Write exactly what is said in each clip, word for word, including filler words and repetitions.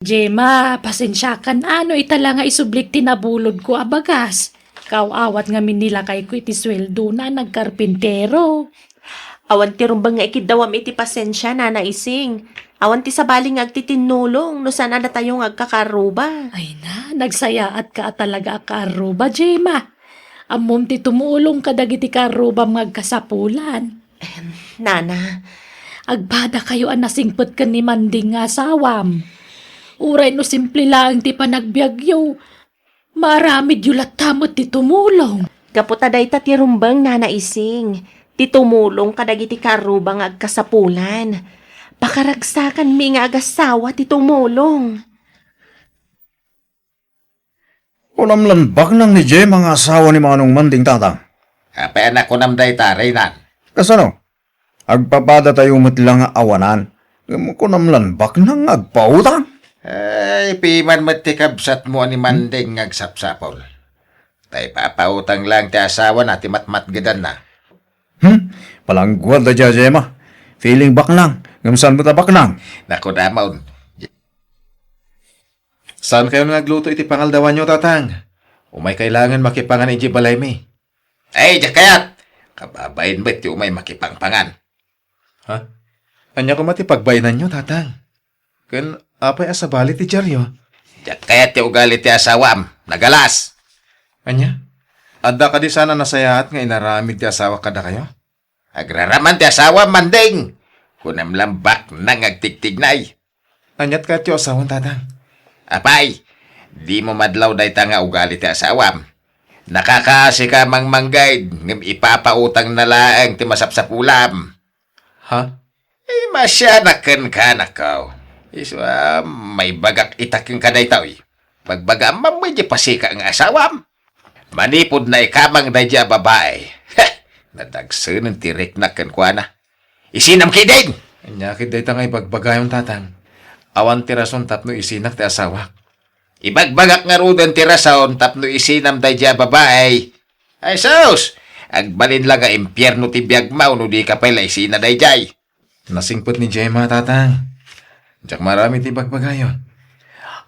Gemma, pasensiakan a no ita la nga isublik ti nabulodko a bagas. Kaaw-awat ngamin ni lakayko iti sueldona a nagkarpintero. Awan ti rumbeng nga ikiddawam iti pasensia, Nana Ising. Awan ti sabali nga agtitinnulong no saan a datayo nga agkakaarruba. Ay na, nagsayaatka a talaga a kaarruba, Gemma. Ammom ti tumulong kadagiti kaarrubam nga agkasapulan. Ahem, Nana. Agpadakayo a nasingpet ken ni Manding nga asawam. Uray no simple laeng ti panagbiagyo, maaramidyo latta met ti tumulong. Gapu ta dayta ti rumbeng, Nana Ising, ti tumulong kadagiti kaarruba nga agkasapulan. Pakaragsakanmi nga agassawa ti tumulong. Kunam lan baknang ni Gemma nga asawa ni Manong Manding, Tatang. Apay a nakunam dayta, Reynan? Kasano? Agpapadatayo met la nga awanan. Ngem kunam lan baknang nga agpautang. Ay, piman met ti kabsatmo a ni Manding nga agsapsapul. Ta ipapautang laeng ti asawana ti matmatgedanna. Hmm? Palangguad dayta, Gemma. Feeling baknang. Ngem saan met a baknang? Naku, damon. Saankayon nga agluto iti pangaldawanyo, Tatang? Umay kailangan makipangan idiay balaymi. Ay, diak kayat! Kababain met ti umay makipangpangan. Ha? Ania koma ti pagbainanyo, Tatang? Ken apay a sabali ti diaryo? Diak kayat ti ugali ti asawam. Nagalas! Ania? Adda kadi saan a nasayaat nga inaramid ti asawak kadakayo? Agraraman ti asawam, Manding! Kunam lan baknang nga agtigtignay. Aniat kayatyo a sawen, Tatang? Apay, dimo madlaw dayta nga ugali ti asawam. Nakakaasika a mangmangged, ngem ipapautangna laeng ti masapsapulam. Ha? Eh, masianak kenka, nakaw. Isu a, maibagak ita kenka daytoy. Bagbagaam man met diay pasika nga asawam. Manipud naikamang daydiay a babai. Heh! Nadagsenen ti riknak kenkuana. Isinam ketdin! Ania ket dayta nga ibagbagayon, Tatang? Awan ti rason tapno isinak ti asawak. Ibagbagak ngaruden ti rason tapno isinam daydiay a babai. Ay sus! Agbalin la nga impierno ti biagmo no dika pay la isina daydiay. Nasingpet ni Gemma, Tatang. Diak maaramid ti ibagbagayon.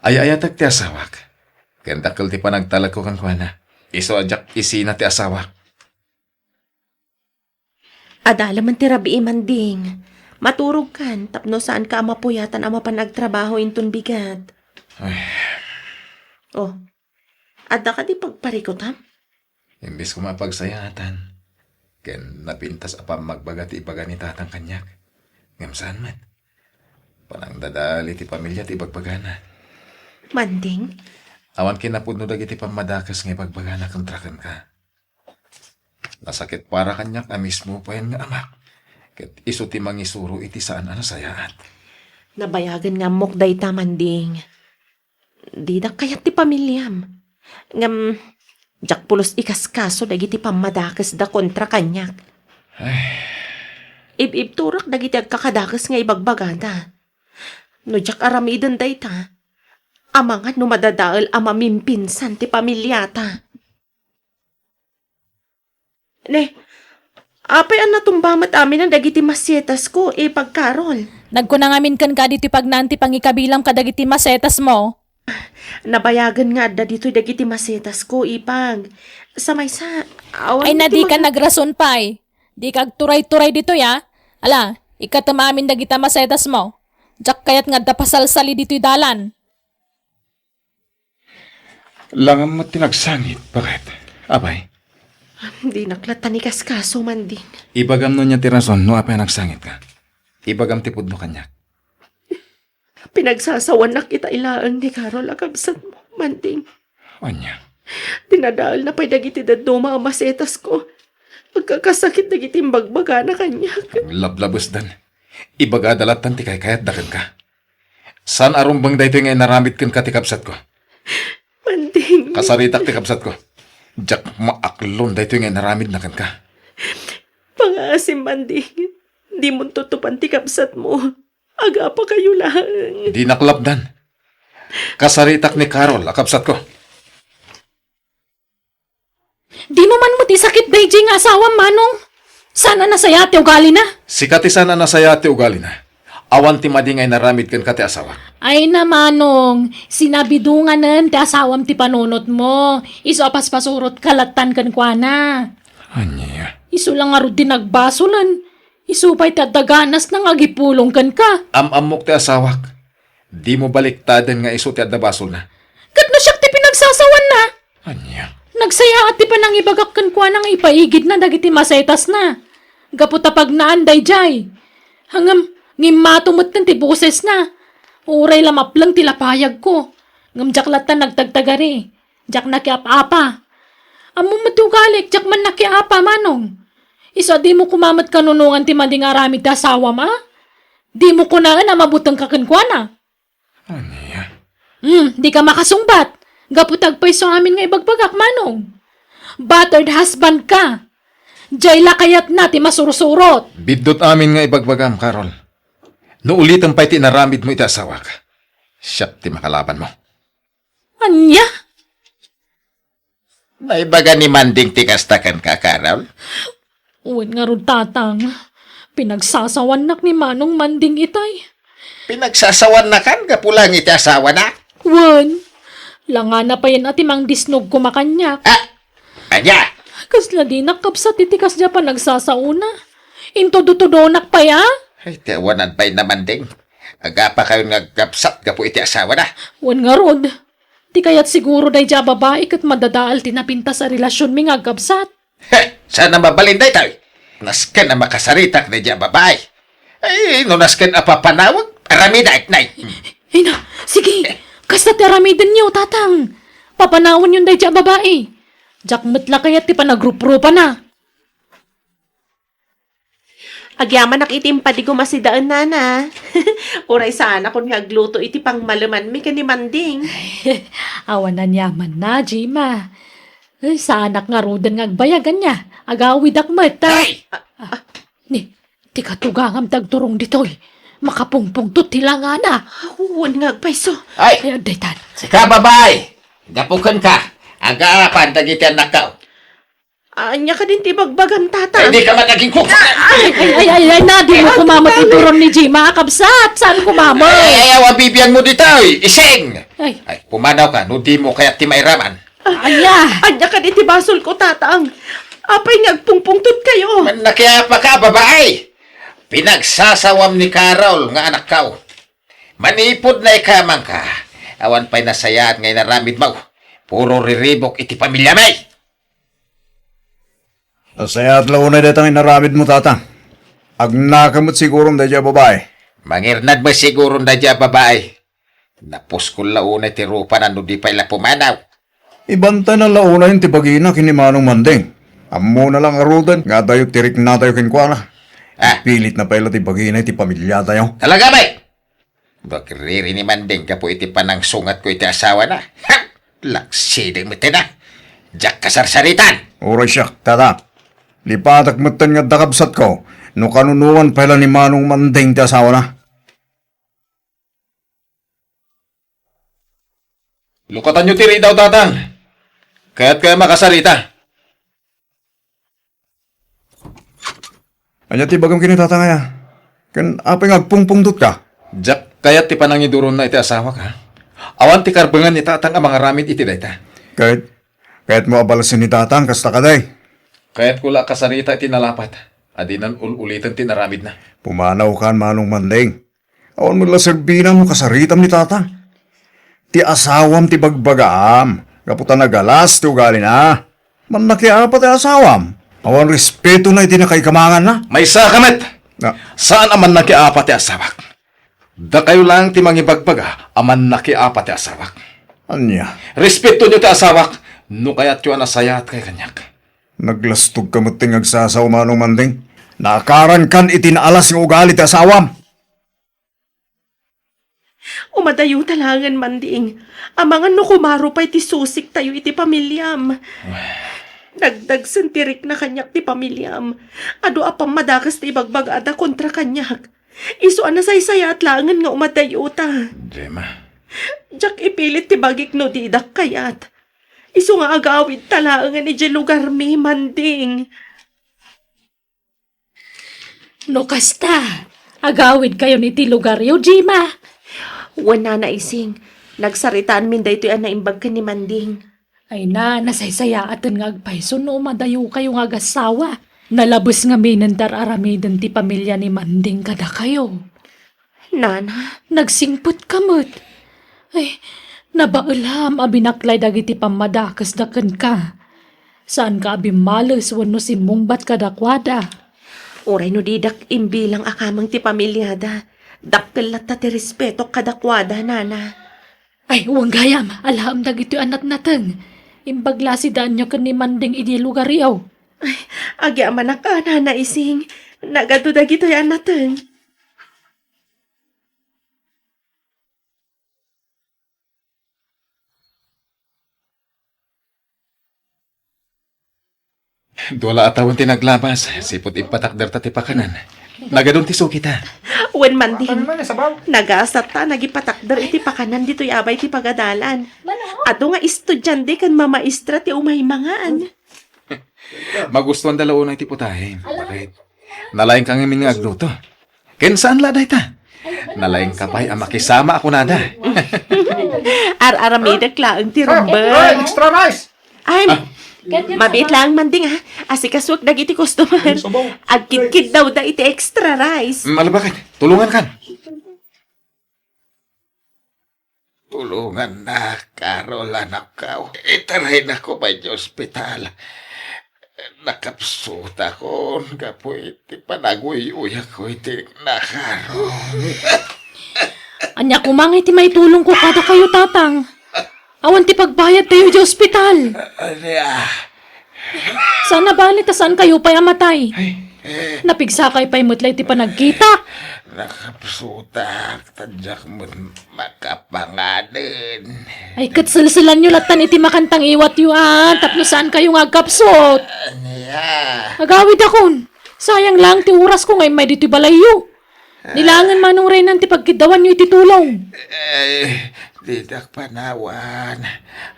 Ay-ayatek ti asawak. Ken dakkel ti panagtalekko kenkuana. Isu a diak isina ti asawak. Adda laeng ti rabii, Manding. Maturogkan tapno saanka a mapuyatan a mapan agtrabaho inton bigat. Ay. Oh, adda kadi pagparikutam? Imbes koma a pagsayaatan, ken napintas a pammagbaga ti ibaga ni Tatang kaniak. Ngem saan met. Panangdadael iti pamilia ti ibagbagana. Manding? Awan kinapudno dagiti pammadakes nga ibagbagana kontra kenka. Nasakit para kaniak a mismo payen nga amak, ket isu ti mangisuro iti saan a nasayaat. Nabayagen nga ammok dayta, Manding. Didak kayat ti pamiliam. Ngem, diak pulos ikaskaso dagiti pammadakesda kontra kaniak. Ay. Ib-ibturak dagiti agkakadakes nga ibagbagada. No diak aramiden dayta, amangan no madadael a mamimpinsan ti pamiliata. Ne, apay a natumba met amin dagiti masetasko, Ipag Carol? Nagkuna ngamin kenka ditoy pagnaan ti pangikabilam kadagiti masetasmo. Nabayagen nga adda ditoy dagiti masetasko, Ipag. Sa maysa, awan. Ay, na dika nagrason pay. Dika agturay-turay ditoy, a. Ala, ikkatem amin dagita masetasmo. Diak kayat nga adda pasalsali ditoy dalan. Langam met ti nagsangit, baket. Apay? Dinak latta nikaskaso, Manding. Ibagam no ania ti rason no apay a nagsangitka. Ibagam ti pudno kaniak. Pinagsasawanak ita laeng ni Carol a kabsatmo, Manding. Ania? Dinadaelna pay dagiti dadduma a masetasko. Agkakasakit dagiti imbagbagana kaniak. Aglablabesdan. Ibagada lattan ti kaykayatda kenka. Saan a rumbeng daytoy nga inaramid kenka ti kabsatko. Manding. Kasaritak ti kabsatko. Diak maaklon daytoy nga inaramidna kenka. Pangaasim, Manding. Dimon tuttupan ti kabsatmo. Agapakayo laeng. Dinak lapdan. Kasaritak ni Carol a kabsatko. Dimo man met isakit daydiay nga asawam, Manong. Saan a nasayaat ti ugalina? Sika ti saan a nasayaat ti ugalina. Awan ti madi nga inaramid kenka ti asawak. Ay na, Manong, sinabidonganen ti asawam ti panunotmo. Isu a paspasurotka lattan kenkuana. Ania? Isu la ngarud ti nagbasolen. Isu pay ti adda ganasna nga agipulong kenka. Am-ammok ti asawak. Dimo baliktaden nga isu ti adda basolna. Ket no siak ti pinagsasawanna? Ania? Nagsayaat ti panangibagak kenkuana nga ipaigidna dagiti masetasna. Gapu ta pagnaan daydiay. Ngem, ngimmato metten ti bosesna. Uray la mapleng ti lapayagko. Ngem diak latta nagtagtagari. Diak nakiap-apa. Ammom met ti ugalik, diak man nakiapa, Manong. Isu a dimo koma met kanunongan ti madi nga aramid ti asawam, a? Dimo kunaen a mabutengka kenkuana. Ania? Hmm, dika makasungbat. Gapu ta agpayso amin nga ibagbagak, Manong. Battered husband ka. Diay la kayatna ti masursurot. Biddut amin nga ibagbagam, Carol. No uliten pay ti inaramidmo iti asawak, siak ti makalabanmo. Ania? Naibaga ni Manding ti kasta kenka, Carol? Wen ngarud, Tatang. Pinagsasawannak ni Manong Manding itay. Pinagsasawannakan gapu laeng iti asawana? Wen. Langana payen a ti mangdisnog koma kaniak. Ah! Ania? Kasla dinak kabsat iti kasdiay a panagsasaona. Intudotudonak pay, a? Ay, ti awanan pay na, Manding. Agapakayon nga agkabsat gapu iti asawana. Wen ngarud. Ti kayat siguro daydiay a babai ket madadael ti napintas a relasionmi nga agkabsat. He, saan a mabalin daytoy? Nasken a makasaritak daydiay a babai. Ay, no nasken a papanawek, aramidak, nay. Ay na, sige. Kasta ti aramidenyo, Tatang. Papanawenyon daydiay a babai. Diak met la kayat ti panagruprupana. Agyamanak iti impadigom a sidaen, nana. Uray saanakon nga agluto iti pangmalemanmi ken ni Manding. Awan aniamanna, Jima. Eh, saanak ngaruden nga agbayag, ania? Agawidak met, a. Ay! Ah, ah, ni, ti katugangam ti agturong ditoy. Makapungpungtot ti langana. Wen nga agpayso. Ay! Ay, adda itan. Sika, babai! Gapu kenka, agaapan dagiti annakko. Ania kadin ti ibagbagam, Tatang? Ay, di ka man naging kupa. Ay, ay, ay, ay, na, dimo koma met iduron ni Jima, a kabsat. Saan koma met? Ay, ay, ay, awan bibiangmo ditoy, ising! Ay. Ay, pumanawka, no dimo kayat ti mairaman. Ania? Ania kadin ti basolko, Tatang? Apay nga agpungpungtotkayo? Mannakiapaka, babai! Pinagsasawam ni Carol nga anakko. Manipud naikamangka, awan pay nasayaat nga inaramidmo. Puro riribuk iti pamiliami. Nasayaat la unay dayta nga inaramidmo, Tatang. Agnaka met siguron daydiay a babai. Mangirnad met siguron daydiay a babai. Napuskol la unay ti rupana no di pay la pumanaw. Ibantayna la unayen ti bagina ken ni Manong Manding. Ammona la ngaruden nga adayo ti riknatayo kenkuana. Ah. Ipilitna pay la ti bagina iti pamiliatayo. Talaga, bay? Agriri ni Manding gapu iti panangsungatko iti asawana. Ha! Lakside met na. Diak kasarsaritan. Uray siak, Tatang. Lipatek metten nga adda kabsatko no kanunuan pay la ni Manong Manding ti asawana. Lukatanyo ti ridaw, Tatang. Kayatko a makasarita. Ania ti ibagam ken ni Tatang aya? Ken apay nga agpungpungtotka? Diak kayat ti panangiduronna iti asawak, ha? Awan ti karbengan ni Tatang a mangaramid iti dayta. Ket, kayatmo a balasen ni Tatang, kasta kadi? Kayatko la a kasarita iti nalapat, a dinan ul-uliten ti inaramidna. Pumanawkan, Manong Manding. Awan met la serbina no kasaritam ni Tatang. Ti asawam ti bagbagaam, gapu ta nagalas ti ugalina. Mannakiapa ti asawam. Awan respetona iti nakaikamanganna. Maysaka met! Na- Saan a mannakiapa ti asawak. Dakayo laeng ti mangibagbaga a mannakiapa ti asawak. Ania? Respetonyo ti asawak no kayatyo a nasayaatkay kaniak. Naglastogka met ti nga agsasaw, Manong Manding. Naakarankan iti naalas nga ugali ti asawam. Umadayota laengen, Manding. Amangan no kumaro pay ti susiktayo iti pamiliam. Dagdagsen ti rikna kaniak ti pamiliam. Adu a pammadakes ti ibagbagaada kontra kaniak. Isu a nasaysayaat laengen nga umadayota. Gemma. Diak ipilit ti bagik no didak kayat. Isu nga agawidta laengen idiay lugarmi, Manding. No kasta, Agawidkayon iti lugaryo, Jima. Wen, Nana Ising, nagsaritaanmin daytoy a naimbag ken ni Manding. Ay na, nasaysayaaten nga agpayso no umadayokayo nga agassawa. Nalabes ngaminen ti ar-aramiden ti pamilya ni Manding kadakayo. Nana? Nagsingpetka met. Ay, nabaelam a binaklay dagiti pammadakesda kenka. Saanka a bimmales wenno simmungbat kadakuada. Uray no didak imbilang a kameng ti pamiliada, dakkel latta ti respetok kadakuada, Nana. Ay, wen gayam, alaem dagitoy a natnateng. Imbag la a sidaanyo ken ni Manding idiay lugaryo. Ay, agyamanak a, Nana Ising. Nagadu dagitoy a nateng. Dua la a tawen ti naglabas, sipud impatakderta ti pakanan. Nagadun ti sukita. Wen, Manding. Ano man, sabaw? Nagasatta a nagipatakder iti pakanan ditoy abay ti pagadalan. Adu nga estudiante ken mamaestra ti umay mangan. Magustuanda la unay ti putahe. Bakit? Nalaingka ngamin nga agluto. Ken saan la dayta? Nalaingka pay a makisama a kunada. Ar-aramidek laeng ti rumbeng. Ay, extra rice! Ay, mabiit laeng, Manding, ha? Asikasuek dagiti customer. Agkidkiddawda iti extra rice. Malabakit, tulungankan. Tulongannak, Carol, anakko. Itaraynako pay iti ospital. Nakapsutakon gapu iti panaguyuyakko iti nakarong. Ania koma nga iti maitulongko kadakayo, Tatang? Awan ti pagbayadtayo iti ospital. Ania? Saan a bale ta saankayo pay a matay. Ay, eh. Napigsakay pay met la iti panagkita. Nakapsutak, ta diak met makapanganen. Ay, ket selselanyo lattan iti makantangiwatyo, a, tapno saankayo nga agkapsut. Ania? Agawidakon. Sayang laeng ti orasko nga immay ditoy balayyo. Nilangen manong raynan ti pagkiddawanyo iti tulong. Eh, didak panawan.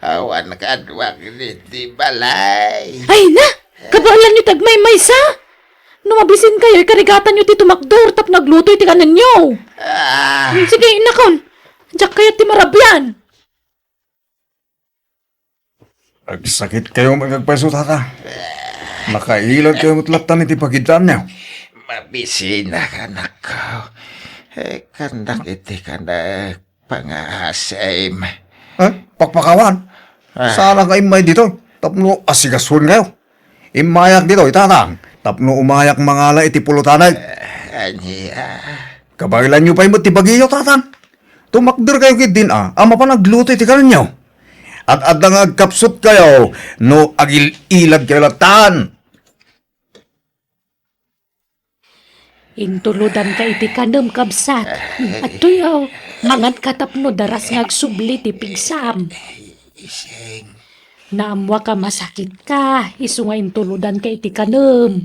Awan kaduak ditoy balay. Ay na! Kabaelanyo ti agmaymaysa! No mabisinkayo, ikarigatanyo ti tumakder tapno agluto iti kanenyo. Ah. Sige, innakon. Diak kayat ti marabian. Agsakitkayo met agpayso, Tata. Nakailadkayo met lattan iti pagiddaanyo. Mabisinak, anakko. Eh, kandak iti kanek pangaasim. Eh, pakpakawan? Ah. Saan nga immay ditoy tapno asikasuenkayo? Immayak ditoy, Tatang, tapno umayak mangala iti pulutanek. Eh, ania? Kabaelanyo pay met ti bagiyo, Tatang. Tumakderkayo ketdin a, a mapan agluto iti kanenyo. Ad-adda nga agkapsutkayo no agil-iladkayo lattan. Intulodanka iti kanem, kabsat. Adtoy, aw, manganka tapno daras nga agsubli ti pigsam. Iseng. Naammoak a masakitka, isu nga intulodanka iti kanem.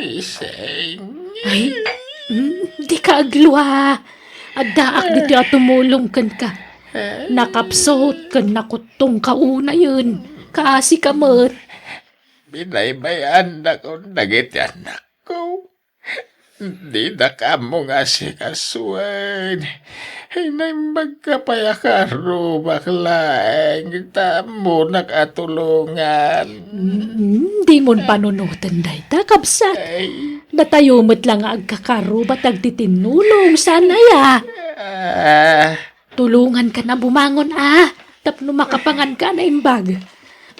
Iseng. Ay, mm, dika aglua. Addaak ditoy a tumulong kenka. Nakapsut ken nakuttongka unayen. Kaasika met. Binaybay-annakon dagiti annakko. Didak ammo nga asikasuen. Naimbagka pay a karrubak laeng ta ammonak a tulongan. Mm, dimon panunoten dayta, kabsat. Ay. Datayo met la nga agkakarruba ti agtitinnulong, saan aya? Ah. Tulongankan a bumangon a, tapno makapanganka a naimbag.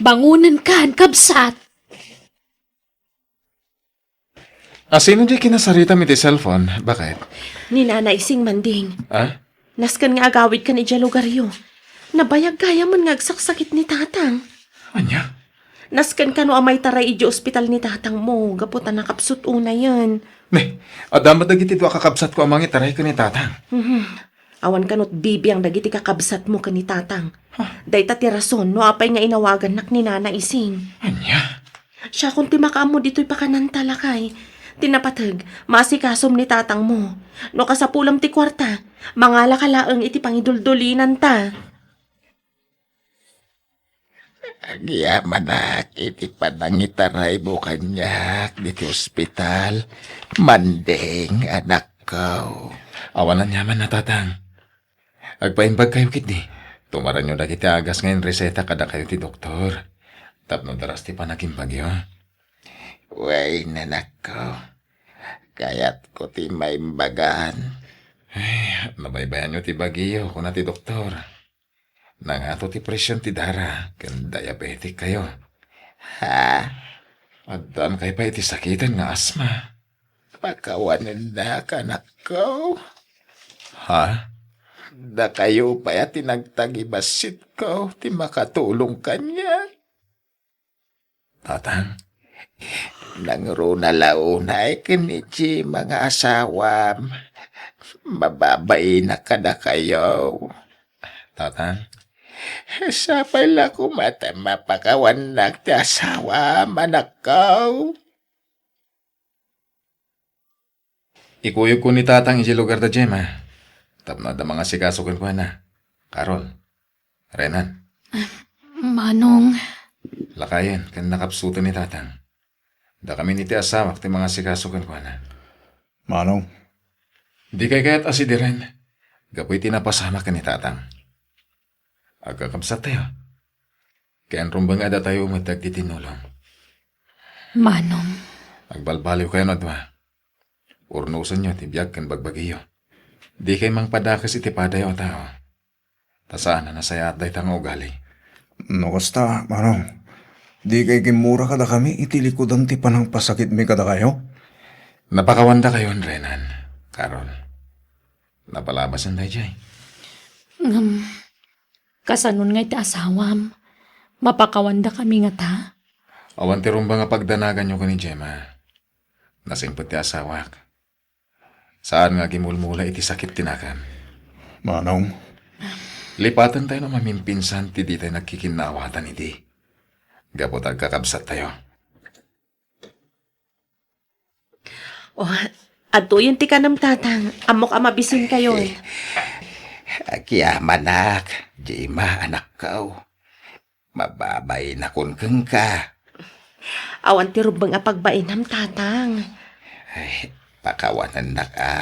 Bangonenkan, kabsat. Asino di kinasaritam iti cellphone? Bakit? Ni Nana Ising, Manding. Ah? Nasken nga agawidkan idiay lugaryo. Nabayag gayamen nga agsaksakit ni Tatang. Ania? Nasken kano a maitaray idiay ospital ni Tatangmo, gapu ta nakapsut unayen. Ne, adda met dagiti dua a kakabsatko a mangitaray ken ni Tatang. Mhm. Awan kano ti bibiang dagiti kakabsatmo ken ni Tatang. Huh? Dayta ti rason no apay nga inawagannak ni Nana Ising. Ania? Siakon ti makaammo ditoy pakananta, lakay. Ti napateg, maasikasom ni Tatangmo. No kasapulem ti kuarta, mangalaka laeng iti pangiduldulinanta. Agyamanak iti panangitaraymo kaniak ditoy ospital, Manding, anak. Kao. Awan aniamanna, Tatang. Agpaimbagkayo ketdi. Tumaranyo dagiti agas nga inreseta kadakayo ti doktor. Tapno daras ti panagimbagyo. Wen, anakko. Kayatko ti maimbagan. Ay, nabaybayanyo ti bagiyo, kuna ti doktor. Nangato ti presion ti dara, ken diabetic kayo. Ha? Addan kay pay iti sakiten nga asma. Pakawanennak, anakko. Ha? Dakayo pay a ti nagtagibasitko ti makatulong kaniak. Tatang? Nangruna la unay ken ni Jim nga asawam. Mababainak kadakayo. Tatang? Sapay la koma ta mapakawannak ti asawam, anakko. Ikuyogko ni Tatang idiay lugar da Gemma, tapno adda mangasikaso kenkuana. Carol, Renan. Manong. Lakayen ken nakapsuten ni Tatang. Dakamin iti asawak ti mangasikaso kenkuana. Manong. Dikay kayat a sidiren gapu iti napasamak ken ni Tatang. Agkakabsattayo. Ken rumbeng a datayo met dagiti nulong. Manong. Agbalbaliwkayon a dua. Urnosenyo ti biag ken bagbagiyo. Dikay mangpadakes iti padayo a tao. Ta saan a nasayaat dayta nga ugali. No kasta, Manong, dikay gimmura kadakami iti likudan ti panangpasakitmi kadakayo? Napakawandakayon, Renan, Carol. Napalabasen daydiay. Ngem, kasanon nga iti asawam? Mapakawandakami ngata? Awan ti rumbeng a pagdanaganyo ken ni Gemma. Nasimpet ti asawak. Saan nga agimulmula iti sakit ti nakam. Manong. Lipatentayo no mamimpinsan ti ditay nagkikinnaawatan idi. Gapu ta agkakabsattayo. Oh, adtoyen ti kanem, Tatang. Ammok a mabisinkayon. Agyamanak, Gemma, anakko. Mababainakon kenka. Awan ti rumbeng a pagbainam, Tatang. Ay, pakawanennak a.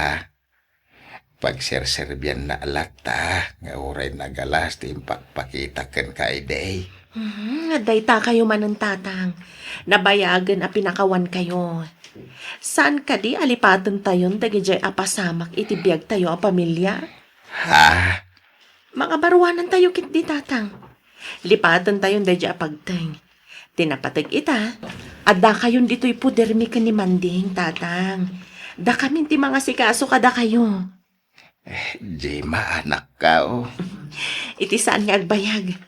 Pagserserbiannak latta nga uray nagalas ti impakpakita kenka idi. Hmm, dayta kayo manen, Tatang. Nabayagen a pinakawan kayo. Saan kadi a lipatentayon dagidiay a pasamak iti biagtayo a pamilia? Ha? Mangabaruanantayo ketdi, Tatang. Lipatentayon daydiay a pagteng. Ti napateg ita, adda kayon ditoy pudermi ken ni Manding, Tatang. Dakamin ti mangasikaso kadakayo. Gemma, anakko. Iti saan nga agbayag.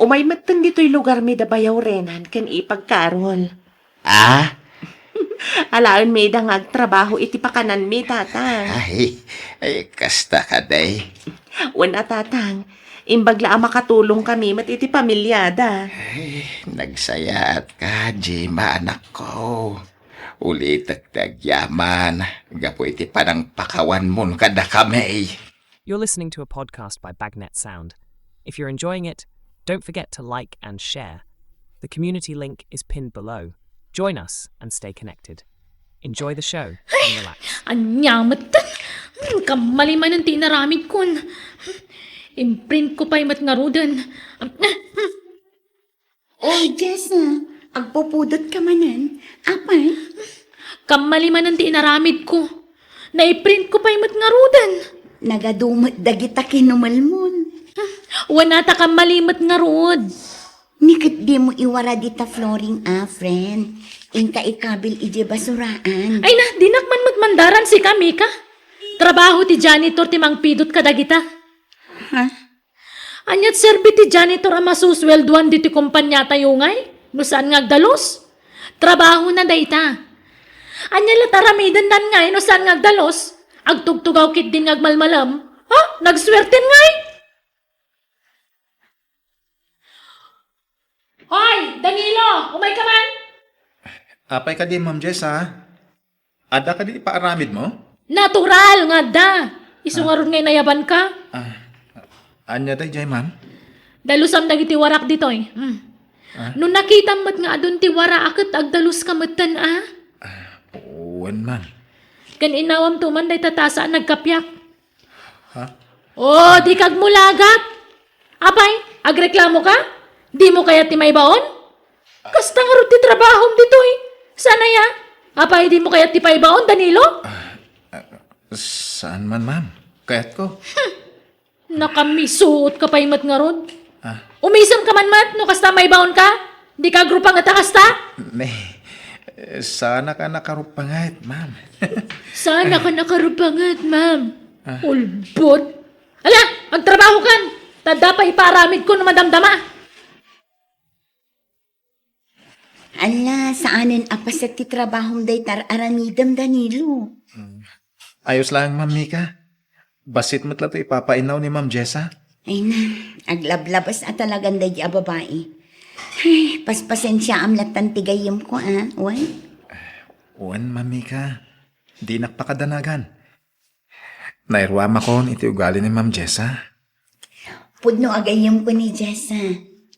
Umay metten ditoy lugarmi da bayaw Renan ken ipag Carol. Ah? Alaenmi ida nga agtrabaho iti pakananmi, Tatang. Ay, ay, kasta kadi. Wen a, Tatang. Imbag la a makatulongkami met iti pamiliada. Ay, nagsayaatka, Gemma, anakko. Ulitek ti agyaman gapu iti panangpakawanmon kadakami. You're listening to a podcast by Bagnet Sound. If you're enjoying it, don't forget to like and share. The community link is pinned below. Join us and stay connected. Enjoy the show and relax. Ania met? Hmm, kammali manen ti inaramidkon. Imprint ko pay met ngaruden. Oh, Jess, ah, agpupudot ka manen. Apay? Kammali manen ti inaramidko. Naiprint ko pay met ngaruden. Nagadu met dagita kinumelmon. Wen a, ta kammali met ngarud. Ni ket dimo iwara dita flooring a, friend. Inka ikabil idiay basuraan. Ay na, dinak man met mandaran sika, Mika. Trabaho ti janitor ti mangpidot kadagita. Ha? Ania ti serbi ti janitor a masusweldoan ditoy kompaniatayo ngay no saan nga agdalus? Trabahona dayta. Ania la ti aramidennan ngay no saan nga agdalus? Agtugtugaw ketdin nga agmalmalem? Ha? Nagsuerten ngay? Hoy, Danilo! Umay ka man! Apay kadi, Ma'am Jess, ha? Adda kadi paaramidmo? Natural nga adda! Isu ngarud nga inayabanka. Ah, ania daydiay, ma'am? Dalusam dagiti warak ditoy. Mm. Ah? No nakitam met nga adun ti wara a ket agdaluska metten, a? Ah, wen, ma'am. Ken innawamto man dayta tasa a nagkapiak. Ha? Oh, di kagmulagak. Apay, agreklamo ka? Dimo kayat ti maibaon? Kasta ngarud ti trabahom ditoy. Saan aya? Apay, dimo kayat ti paibaon, Danilo? Ah, ah, saan man, ma'am. Kayatko. Nakamisuot ka pay met ngarud. Ah. Umisem ka man met no kasta maibaon ka. Di ka agrupanget a kasta? Ne, saan ka nakarupanget, ma'am. Saan ka nakarupanget, ma'am. Ah. Ulbod. Ala, agtrabaho kan. Ta adda pay ipaaramidko no madamdama. Ala, saanen a paset ti trabahom dayta ar-aramidem, Danilo. Mm. Ayos laeng, Ma'am Mika. Bassit met latta ipapainaw ni Ma'am Jessa. Ay na, aglablabas a talagan daydi a babai. Ay, paspasensiaam lattan ti gayyemko, a, wen? Wen, Ma'am Mika. Dinak pakadanagan. Nairuamakon iti ugali ni Ma'am Jessa. Pudno a gayyemko ni Jessa.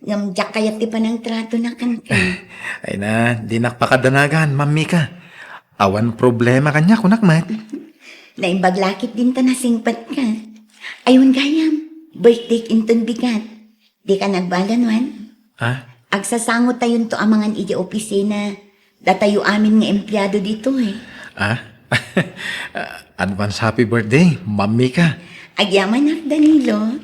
Ngem diak kayat ti panangtratona kenka. Ay na, dinak pakadanagan, Ma'am Mika. Awan problema kaniak, kunak met. Naimbag la ketdin ta nasingpetka. Ay, wen gayam, birthday inton bigat. Dika nagbalin, wen? Ha? Agsasangotayonto a mangan idiay opisina. Datayo amin nga empleado ditoy. Ha? Advance happy birthday, Ma'am Mika. Agyamanak, Danilo.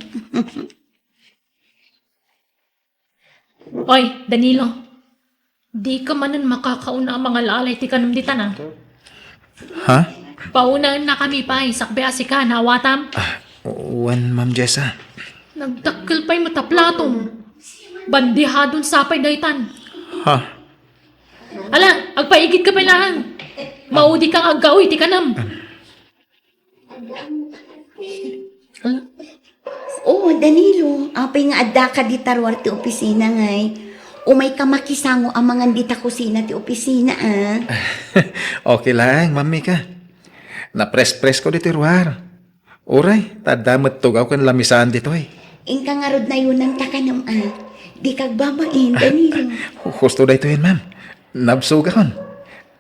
Oy, Danilo. Dika manen makakauna a mangal-alay ti kanem ditan, a. Ha? Paunaan na kami pay, sakbay a sika, naawatam? Ah, wen, Ma'am Jessa. Nagdakkel pay met a platom. Bandihadon sa pay daytan. Ha? Ala, agpaigid ka pay laeng. Maudi ka nga aggaoy ti kanem. Oh, Danilo, apay nga addaka dita ruar ti opisina ngay? Umayka makisango a mangan dita kusina ti opisina, a. Okay laeng, Ma'am Mika. Napres-presko ditoy ruar. Uray, ta adda met tugaw ken lamisaan ditoy. Inka ngarud nayonan ta kanem, a. Dika agbabain, Danilo. Husto daytoyen, ma'am. Nabsogakon.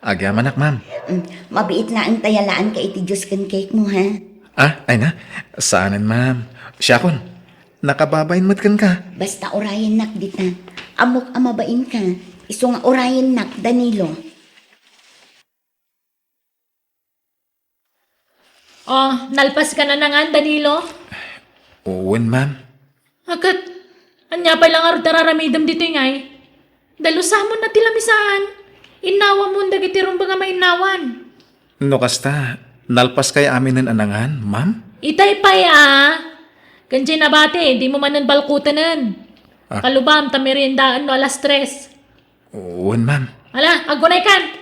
Agyamanak, ma'am. Mm, mabiit laeng ta yalaanka iti juice ken cake mo, ha? Ah, ay na. Saanen, ma'am. Siakon. Nakababain met kenka. Basta urayennak dita. Ammok a mabainka. Isu nga urayennak, Danilo. Oh, nalpaska a nangan, Danilo? Wen, ma'am. Ket, ania pay la ngarud ti ar-aramidem ditoy ngay? Dalusamon na ti lamisaan. Innawamon dagiti rumbeng a mainnawan. No kasta, nalpaskay aminen a nangan, ma'am? Itay pay, a. Ken diay nabati, dimo manen balkutenen. Ah. Kalubam, ta meriendaen no alas tres. Wen, ma'am. Ala, aggunaykan!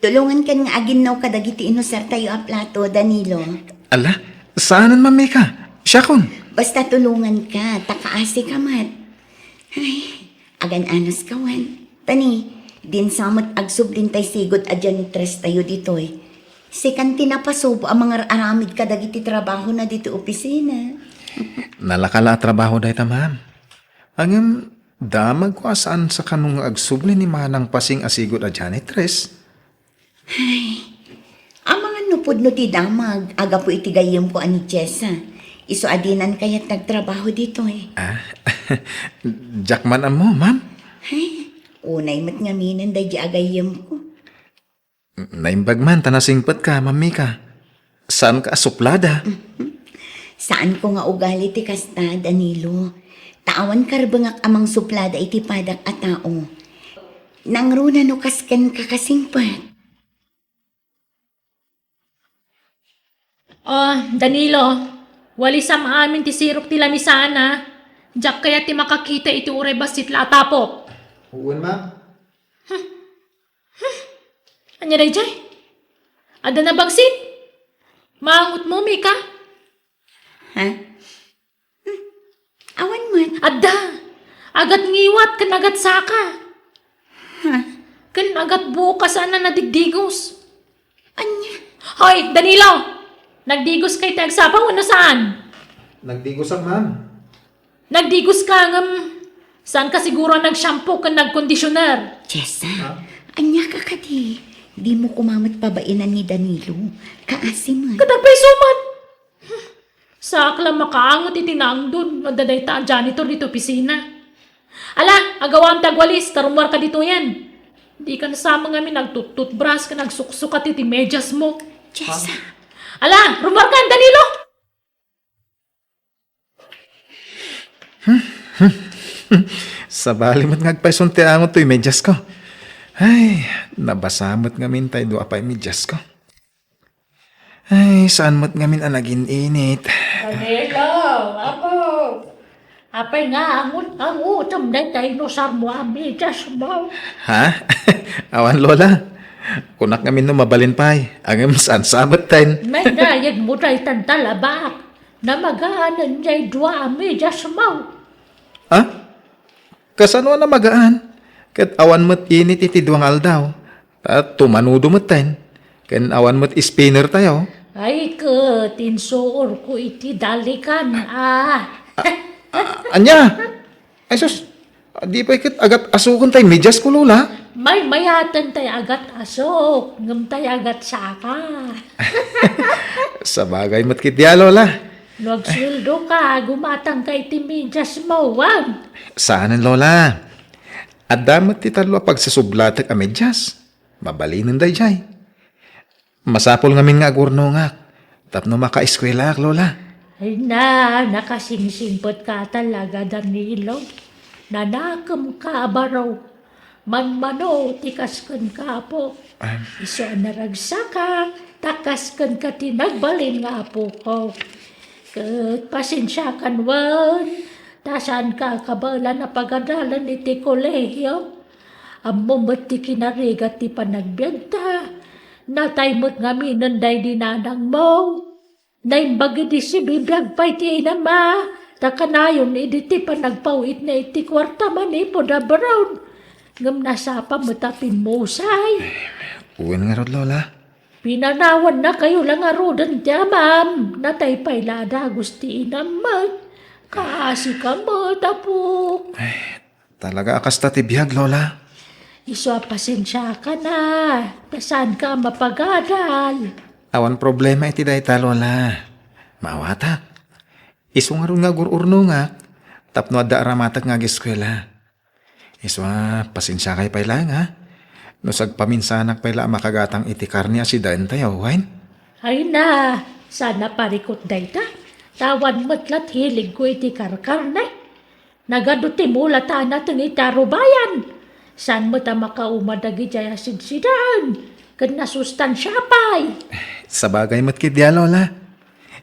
Tulongankan nga aginnaw kadagiti inusartayo a plato, Danilo. Ala, saanen, Ma'am Mika. Siakon. Basta tulonganka, ta kaasika met. Ay, agan-anos ka, wen. Tani, dinsa met agsublin tay sigud a janitress tayo ditoy. Sikan ti napasubo a mangar-aramid kadagiti trabahona ditoy opisina. Nalaka la a trabaho dayta, ma'am. Ngem, damagko a saan sa kano nga agsubli ni Manang Pasing a sigud a janitress. Ay, amangan no pudno ti damag a gapu iti gayyemko a ni Jessa. Isu a dinan kayat nagtrabaho ditoy. Ah, diak man ammo, ma'am. Ay, unay met ngaminen daydi a gayyemko. Naimbag man ta nasingpetka, Ma'am Mika. Saanka a suplada? Saanko nga ugali ti kasta, Danilo. Ta awan karbengak a mangsuplada iti padak a tao. Nangruna no kasken kakasingpet. Oh, Danilo, walisam amin ti sirok ti lamisaan, a. Diak kayat ti makakita iti uray bassit la a tapok. Wen, ma'am. Ania daydiay? Adda nabagsit? Maangotmo, Mika? Ha? Hmm. Awan met. Adda. Agat ngiwat ken agat saka. Ha? Ken agat buok a saan a nadigdigos. Ania? Hoy, Danilo! Nagdigoska iti agsapa wenno saan? Nagdigosak, ma'am. Nagdigoska ngem saanka siguro a nag-shampoo ken nag-conditioner? Jessa, ha? Ania ka kadi? Dimo koma met pabainan ni Danilo. Kaasi man. Ket agpayso met! Saak la makaangot iti naangdon no adda dayta a janitor ditoy opisina. Ala, agawam ti agwalis, ta rummuarka ditoyen. Dika sa amin nga agtuttutbras ken agsuksukat iti mediasmo. Jessa. Ala, rummuarkan, Danilo! Sabali met nga agpayson ti angot toy mediasko. Ay, nabasa met ngamin tay dua pay mediasko. Ay, saan met ngamin a nagin-init. Danilo, apo. Apay nga angot-angotem dayta inusarmo a mediasmo? Ha? Awan, Lola. Kunak ngamin no mabalin pay. Ngem saan sa met ten. Naidayegmo daytan talabak. Namagaanen jay dua a mediasmo. Ha? Kasano a namagaan? Ket awan met init iti dua nga aldaw. Ta tumanudo met ten. Ken awan met spinner tayo. Ay ket, insuorko iti dalikan, a. A-, ania? Ay sus, di pay ket agat-asoken tay mediasko, Lola? Maymayaten tay agat-asok, ngem tay agatsaka. Sabagay met ketdi a, Lola. No agsueldoka, gumatangka iti mediasmo, wen? Saanen, Lola. Adda met ti tallo a pagsasublatek a medias. Mabalinen daydiay. Masapul ngamin nga agurnongak tapno makaeskuelaak, Lola. Ay na, nakasingsingpetka talaga, Danilo. Nanakemka a baro. Manmano ti kas kenka, apo. Am. Isu a naragsakak, ta kas kenka ti nagbalin nga apoko. Ket pasensiakan wen, ta saanka a kabaelan a pagadalen iti kolehio. Ammom met ti kinarigat ti panagbiagta. Natay met ngaminen daydi nanangmo. Naimbag idi sibibiag pay ti inammo, ta kanayon idi ti panagpaw-itna iti kuarta manipud abroad. Ngem nasapa met a pimmusay. Wen ngarud, Lola. Pinanawannakayo la ngaruden ti amam. Natay pay la a dagus ti inam met. Kaasika met, apo. Ay, talaga a kasta ti biag, Lola. Isu a pasensiakan a, ta saanka a mapagadal. Awan problema iti dayta, Lola. Maawatak. Isu ngarud nga agur-urnongak tapno adda aramatek nga ageskuela. Isu a, pasensiakay pay laeng, ha? No sagpaminsanak pay la a makagatang iti karne a sidaentayo, wen? Ay na, saan a parikut dayta. Ta awan met la't hiligko iti karkarne. Nagadu ti mula ta nateng iti arubayan. Saan met a makauma dagidiay a sidsidaan ken nasustansia pay. Sabagay met ketdi a, Lola.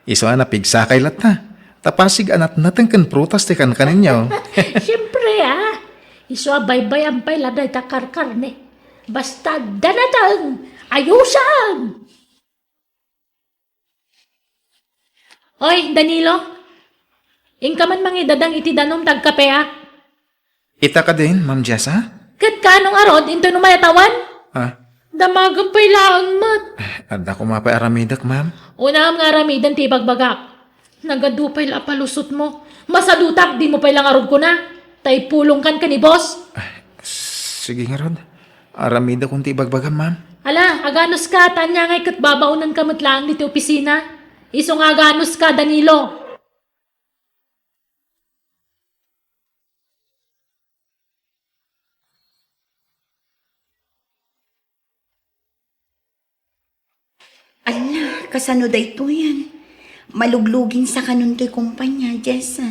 Isu a, napigsakay latta. Ta pasig a natnateng ken prutas ti kankanenyo. Siempre, a. Isu a, baybay-am pay la dayta karkarne. Basta adda nateng, ayusen! Oy, Danilo! Inka man mangidadang iti danum ta agkapeak. Ita kadin, Ma'am Jessa? Ket kaano ngarud, intoy no mayat awan? Ah. Damagem pay laeng met. Adda koma pay aramidek, ma'am. Unaem nga aramiden ti ibagbagak. Nagadu pay la a palusotmo. Masadutak, dimo pay la ngarud kuna. Ta ipulongkan ken ni boss. Ah, sige ngarud. Aramidekon ti ibagbagam, ma'am. Ala, aganuska, ta ania ngay ket babaonenka met laeng ditoy opisina. Isu nga aganuska, Danilo. Ala, kasano daytoyen? Maluglugin sa kanon toy kumpanya, Jess.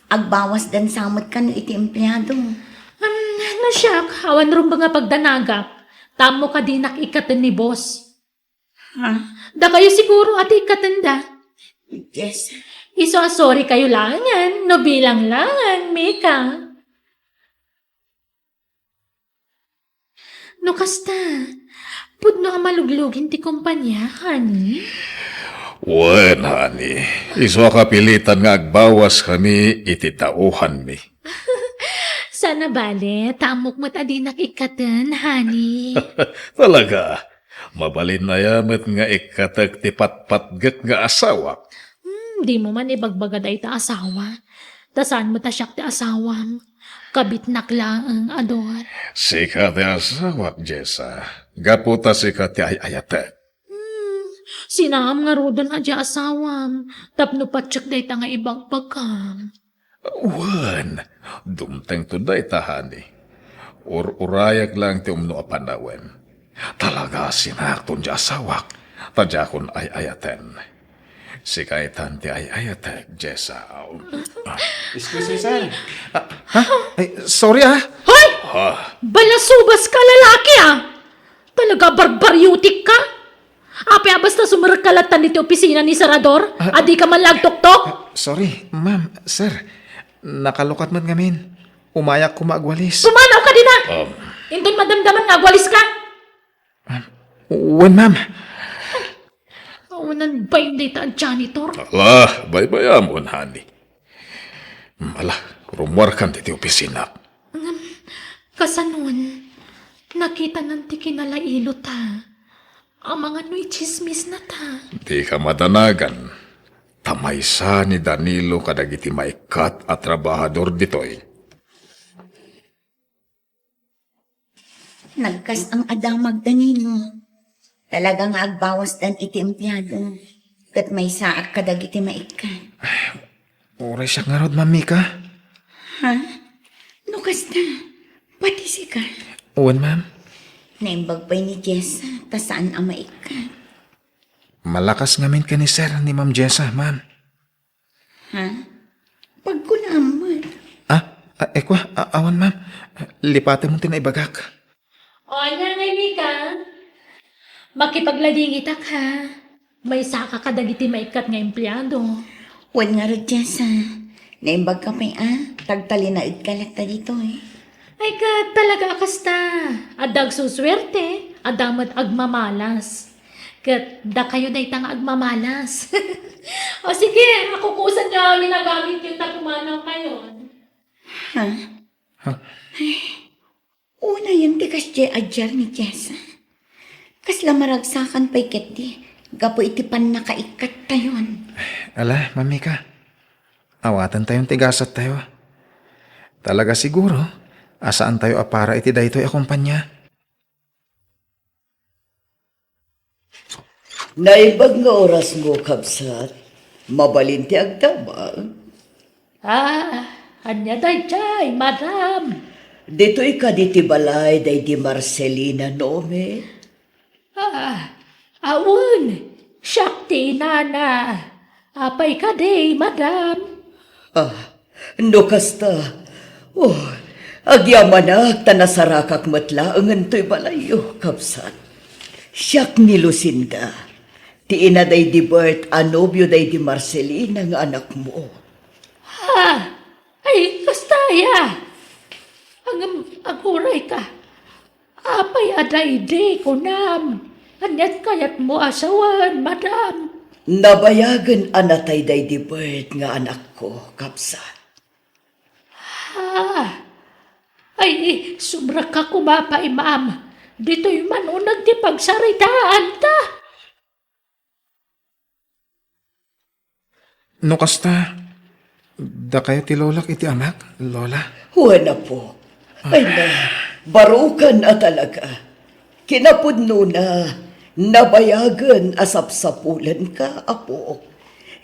Agbawasdan sa met kano iti empleado. Um, no siak, awan rumbeng a pagdanagak. Ta ammok a dinak ikkaten ni boss. Ha? Dakayo siguro a ti ikkatenda. Yes. Isu a sorry kayo laengen, no bilang laeng, Mika. No kasta, pudno a maluglugin ti kompania, honey? Wen, honey. Isu a kapilitan nga agbawas kami iti tauhanmi. Saan a bale, ta ammok met a dinak ikkaten, honey. Talaga, mabalin aya met nga ikkatek ti patpatgek nga asawak. Hmm, dimo man ibagbaga dayta asawa. Ta saan met a siak ti asawam. Kabitnak laeng a Dor. Sika ti asawak, Jessa. Gapu ta sika ti ay-ayatek. Hmm, sinaam ngaruden a di asawam, tapno patiek dayta nga ibagbagam. Wen, dumtengto dayta, honey. Ur-urayak laeng ti umno a panawen. Talaga a sinaakton ti asawak, ta diakon ay-ayaten. Sika itan ti ay-ayatek, Jessa. Excuse me, sir. Ah, ha? Ay, sorry, ah. Hoy! Ah. Balasubas ka, lalaki, ah! Talaga, barbaryotik ka! Apay a basta sumrekka latta ditoy opisina ni Serador? Ah. A dika man la agtoktok? Ah, sorry, ma'am, sir. Nakalukat met ngamin. Umayak koma agwalis. Pumanaw ka dina! Um. Inton madamdaman nga agwalis ka! Ma'am. Wen, ma'am. Awanan bain dayta a janitor. Ala, baybayamon, honey. Mm, ala, rummuarkan ditoy opisina. Ngem, kasanon, nakitanan ti kinalailota. Amangan no itsismisnata. Dika madanagan. Ta maysa ni Danilo kadagiti maikkat a trabahador ditoy. Nagkasang a damag, Danilo. Talaga nga agbawasdan iti empleado. Ket maysaak kadagiti maikkat. Uray siak ngarud, Ma'am Mika. Ha? No kasta, pati sika? Wen, ma'am. Naimbag pay ni Jessa, ta saan a maikkat. Malakas ngamin ken ni Sir ni Ma'am Jessa, ma'am. Ha? Pagkunam met. Ah, ah, ekwa, ah, awan, ma'am. Lipatem ti naibagak. O, ania ngay, Mika? Makipagladingitak, ha? Maysaka kadagiti maikkat nga empleado. Wen ngarud, Jessa. Naimbagka pay a, tagtalinaedka latta ditoy. Ay, ket talaga a kasta. Adda agsusuerte, adda met agmamalas. Ket dakayo dayta nga agmamalas. O sige, akukusanyo amin a gamityo ta pumanaw kayon. Ha? Ha? Unayen ti kasdiay a diar ni Jessa. Kasla maragsakan pay ketdi gapu iti pannakaikkattayon. Ala, Ma'am Mika. Awatentayon ti gasattayo. Talaga siguro a saantayo a para iti daytoy a kompania. Naimbag nga orasmo, kabsat. Mabalin ti agdamag. Ah, ania daydiay, madam? Ditoy kadi ti balay daydi Marcelina Nome? Ah, awan, siak ti inana. Apay kadi, madam? Ah, no kasta, oh, agyamanak ta nasarakak met laengen toy balayyo, kabsat. Siak ni Lucinda, ti ina daydi Bert a nobio daydi Marcelina nga anakmo. Ha? Ay, kasta aya? Ngem, aguray ka. Apay a daydi, kunam? Aniat kayatmo a sawen, madam? Nabayagen a natay daydi Bert nga anakko, kabsat. Ha? Ay, sobra ka koma pay, ma'am. Ditoy man uneg ti pagsaritaanta. No kasta, dakayo ti lolak iti amak, Lola? Wen, apo. Ay na, barukan a talaga. Kinapudnona, nabayagen a sapsapulenka, apo.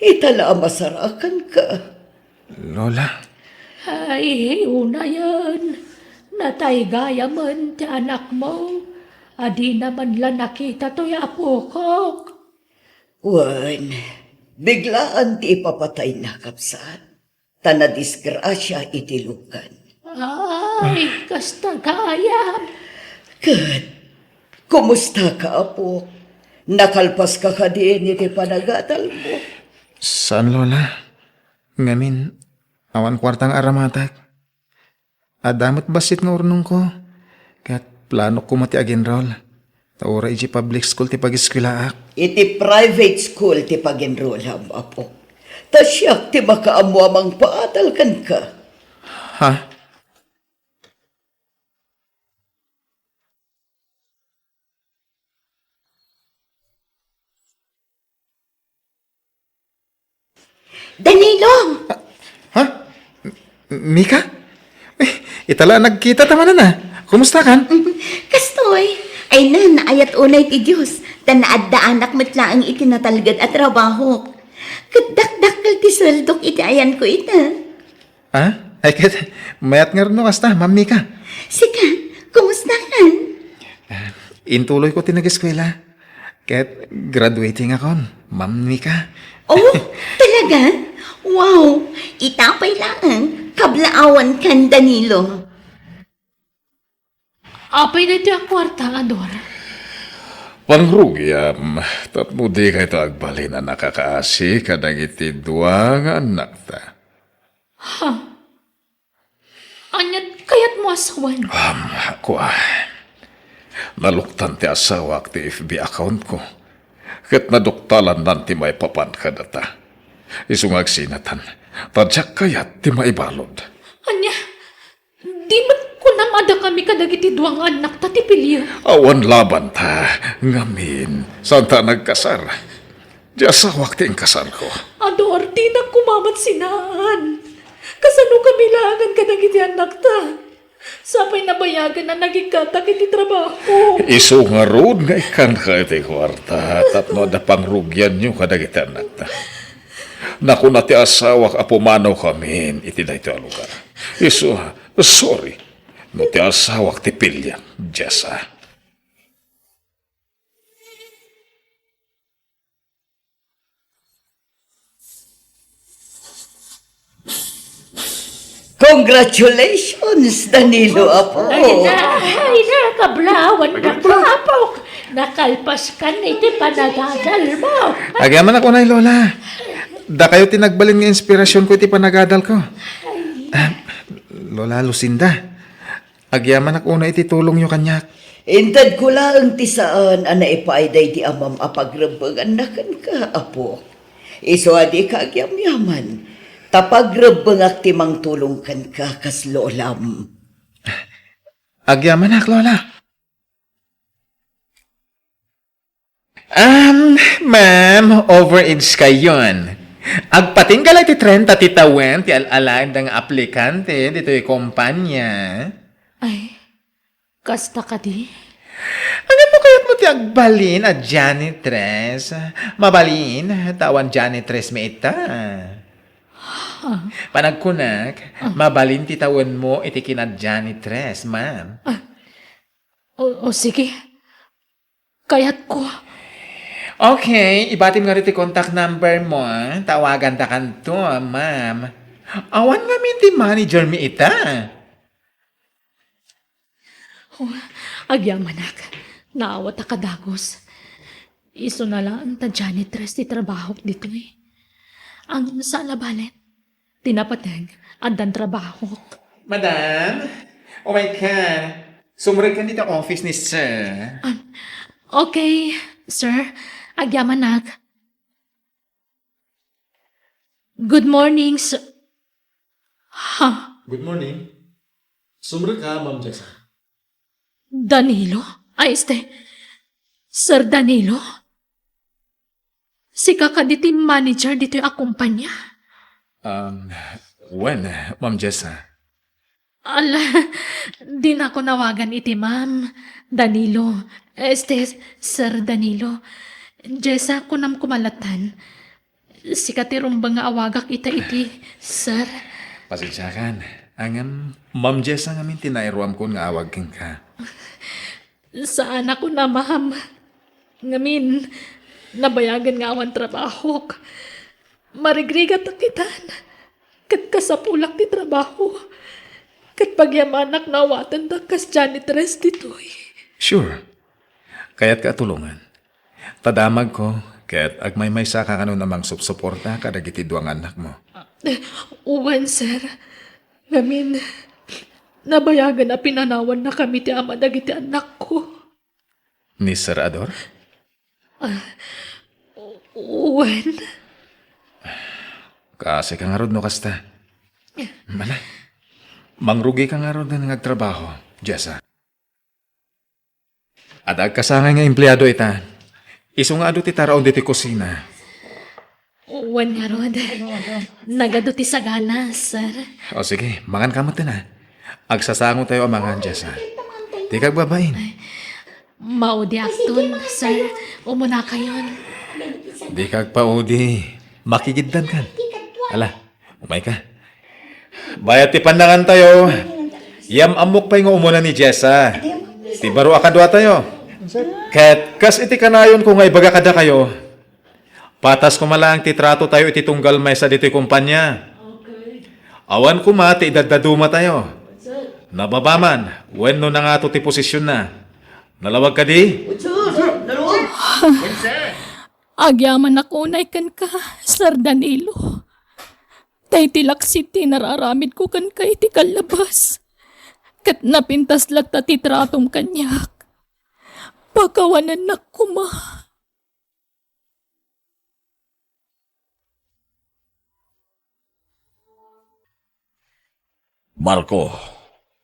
Ita la a masarakanka. Lola? Ay, unayen, natay gayamen ti anakmo, a dina man la nakita toy apokok. Wen, biglaan ti ipapatayna, kabsat, ta nadisgrasia iti lukan. Ay, kasta gayam. Ket, kumusta ka, apo? Nakalpaska kadin iti panagadalmo? Saan, Lola. Ngamin, awan kuarta nga aramatek. Adda met bassit nga urnongko, ket planok koma ti ag-enroll, ta uray idiay public school ti pag-eskuelaak. Iti private school ti pag-enrollam, apo. Ta siak ti makaammo a mangpaadal kenka. Ha? Danilo! Ha? M-, Mika? Eh, Ita la a nagkita ta manen a. Kumustakan? Kastoy, ay na, naayat unay ti Dios, ta naaddaanak met laeng iti natalged a trabahok. Ket dakdakkel ti sueldok iti ayanko ita. Ah? Ay ket, mayat ngarud no kasta, Ma'am Mika. Sika, kumustakan? Ah, intuloyko ti nageskuela. Ket graduatingakon, Ma'am Mika. Oh, talaga? Wow! Ita pay laeng, kablaawankan, Danilo. Apay daytoy a kuarta, Ador? Pangrugiam, tapno dikayto agbalin a nakakaasi kadagiti dua nga annakta. Ha? Ania ti kayatmo a sawen? Um, kua, naluktan ti asawak ti F B account ko, ket naduktalannan ti maipapan kadata. Isu nga agsinatan, ta diak kayat ti maibalud. Ania? Di met kunam a dakami kadagiti dua nga annakta ti pilien? Awan labanta, ngamin, saanta a nagkasar. Ti asawak ti inkasarko. Ador, dinak koma met sinaan. Kasano kami laengen kadagiti annakta? Sapay nabayagen a nagikkatak iti trabaho. Isu ngarud nga ikkanka iti kuarta tapno adda pangrugianyo kadagiti annakta. Nakuna ti asawak a pumanawkamin iti daytoy a lugar. Isu, sorry. No ti asawak ti pilien, Jessa. Congratulations, Danilo, apo. Ay na, ay na, kablaawan na, apo. Nakalpaskan iti panagadal mo. Agyamanak unay, Lola. Dakayo ti nagbalin nga inspirasionko iti panagadalko. Ah, Lola Lucinda, agyamanak unay iti tulongyo kaniak. Intedko laeng ti saan a naipaay daydi amam a pagrebbenganna kenka, apo. Isu a dika agyamyaman, ta pagrebbengak ti mangtulong kenka kas lolam. Agyamanak, Lola. Um, ma'am, overage kayon. Agpatingga la iti trenta ti tawen ti al-alaen da nga aplikante ditoy kompanya. Ay, kasta kadi? Ngem no kayatmo ti agbalin a janitress, mabalin, ta awan janitress mi ita. Panagkunak, mabalin ti tawenmo iti kina-janitress, ma'am. Ah, o, o, sige. Kayatko. Okay, ibatim ngarud ti contact number mo, ah. Tawagandakanto, ma'am. Awan ngamin ti manager mi ita. Oh, agyamanak, naawatak a dagus. Isuna laeng ta janitress ti trabahok ditoy. Ngem saan a balet, ti napateg, addan trabahok. Madam, umayka. Sumrekkan dita office ni sir. Ah, okay, sir. Agyamanak. Good morning, sir. Ha? Good morning. Sumrekka, Ma'am Jessa. Danilo? Ay, este, Sir Danilo? Sika kadi ti manager ditoy a kumpanya? Um, wen, Ma'am Jessa. Ala, dinakon awagan iti ma'am, Danilo. Este, Sir Danilo. Jessa, kunam koma latta. Sika ti rumbeng nga awagak ita iti sir. Pasensiakan. Ngem, Ma'am Jessa ngamin ti nairuamkon nga awag kenka. Saan a kuna, ma'am. Ngamin, nabayagen nga awan trabahok. Marigrigatak itan. Ket kasapulak ti trabaho. Ket pagyamanak no awatendak kas janitress ditoy. Sure. Kayatka a tulongan. Ta damagko, ket agmaymaysaka kanon a mangsupsuporta kadagiti dua nga annakmo. Wen, sir. Ngamin, nabayagen a pinanawannakami ti ama dagiti annakko. Ni Sir Ador? Ah, wen. Kaasika ngarud no kasta. Mala, mangrugika ngarud nga agtrabaho, Jessa. Adda agkasangay nga empleado ita. Isu nga adu ti taraon ditoy kusina. Wen ngarud. Nagadu ti sagana, sir. O sige, manganka metten a. Agsasangotayo a mangan, Jessa. Dika agbabain. Maudiakton, sir. Umunakayon. Dika agpaudi. Makigiddankan. Ala, umayka. Bayat ti pannangantayo, yam-ammok pay nga umuna ni Jessa. Ti baro a kaduatayo. Ket kas iti kanayonko nga ibaga kadakayo, patas koma laeng ti tratotayo iti tunggal maysa ditoy kompania. Awan koma ti idaddadumatayo. Nababa man wenno nangato ti posisionna. Nalawag kadi? Agyamanak unay kenka, Sir Danilo. Ta iti laksid ti nararamidko kenka iti kallabas, ket napintas latta ti tratom kaniak. Pakawanennak koma. Marco,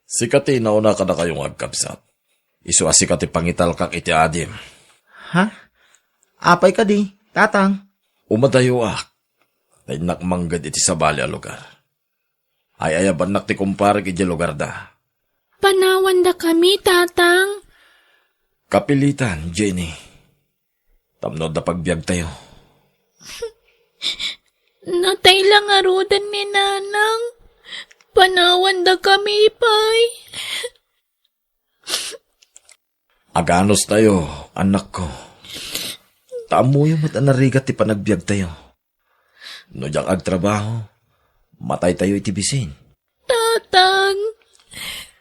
sika ti nauna kadakayo nga agkabsat. Isu a sika ti pangitalkak iti adim. Ha? Apay kadi, Tatang? Umadayoak. Ta innak mangged iti sabali a lugar. Ay-ayabannak ti kumparek idiay lugarda. Panawandakami, Tatang. Kapilitan, Jenny. Tapno adda pagbiagtayo. Natay la ngaruden ni Nanang. Panawandakami pay. Aganos tayo, anakko. Ta ammoyo met a narigat ti panagbiagtayo. No diak agtrabaho, mataytayo iti bisin. Tatang!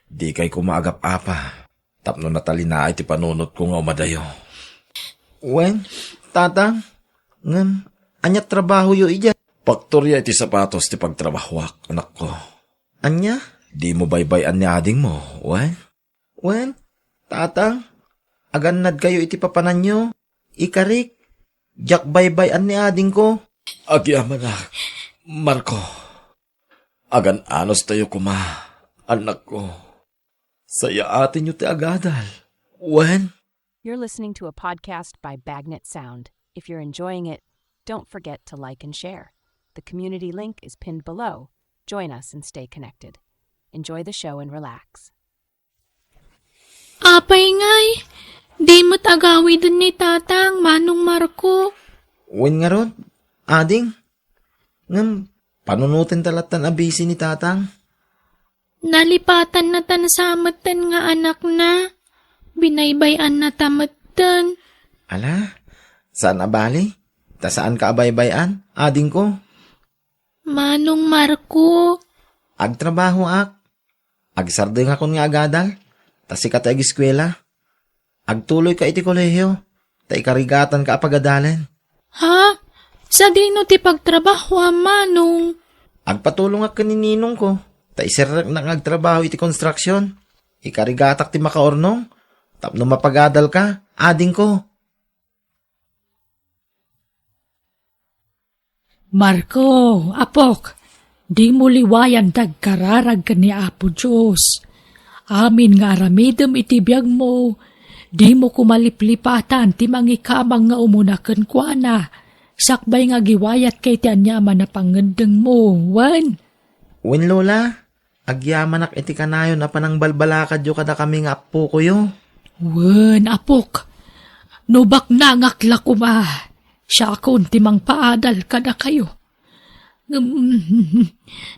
Dikay koma agap-apa tapno natalinaay ti panunotko nga umadayo. Wen, Tatang, ngem ania trabahoyo idiay? Paktoria iti sapatos ti pagtrabahoak, anakko. Ania? Dimo baybay-an ni adingmo, wen? Wen, Tatang, agannadkayo iti papananyo. Ikarik, diak baybay-an ni adingko. Agyamanak, Marco. Agan-anos tayo koma, anakko. Sayaatenyo ti agadal. Wen? You're listening to a podcast by Bagnet Sound. If you're enjoying it, don't forget to like and share. The community link is pinned below. Join us and stay connected. Enjoy the show and relax. Apay ngay, di met agawiden ni Tatang, Manong Marco. Wen ngarud, ading. Ngem, panunoten ta lattan a bisi ni Tatang. Nalipatannata sa metten nga anakna. Binaybay-annata metten. Ala, saan a bali? Ta saanka a baybay-an, adingko. Manong Marco. Agtrabahoak. Agsardengakon nga agadal, ta sika ti agiskuela. Agtuloyka iti kolehio, ta ikarigatanka a pagadalen. Ha? Sadino ti pagtrabahoam, Manong? Agpatulongak ken ni ninongko, ta iserreknak nga agtrabaho iti konstruksion. Ikarigatak ti makaurnong, tapno mapagadalka, adingko. Marco, apok, dimo liwayan ti agkararag ken ni Apo Dios. Amin nga aramidem iti biagmo, dimo koma liplipatan ti mangikamang nga umuna kenkuana, sakbay nga agiwayatka iti aniaman a pangngeddengmo, wen? Wen, Lola. Agyamanak iti kanayon a panangbalbalakadyo kadakami nga appokoyo. Wen, apok, no baknangak la koma, siakon ti mangpaadal kadakayo. Ngem,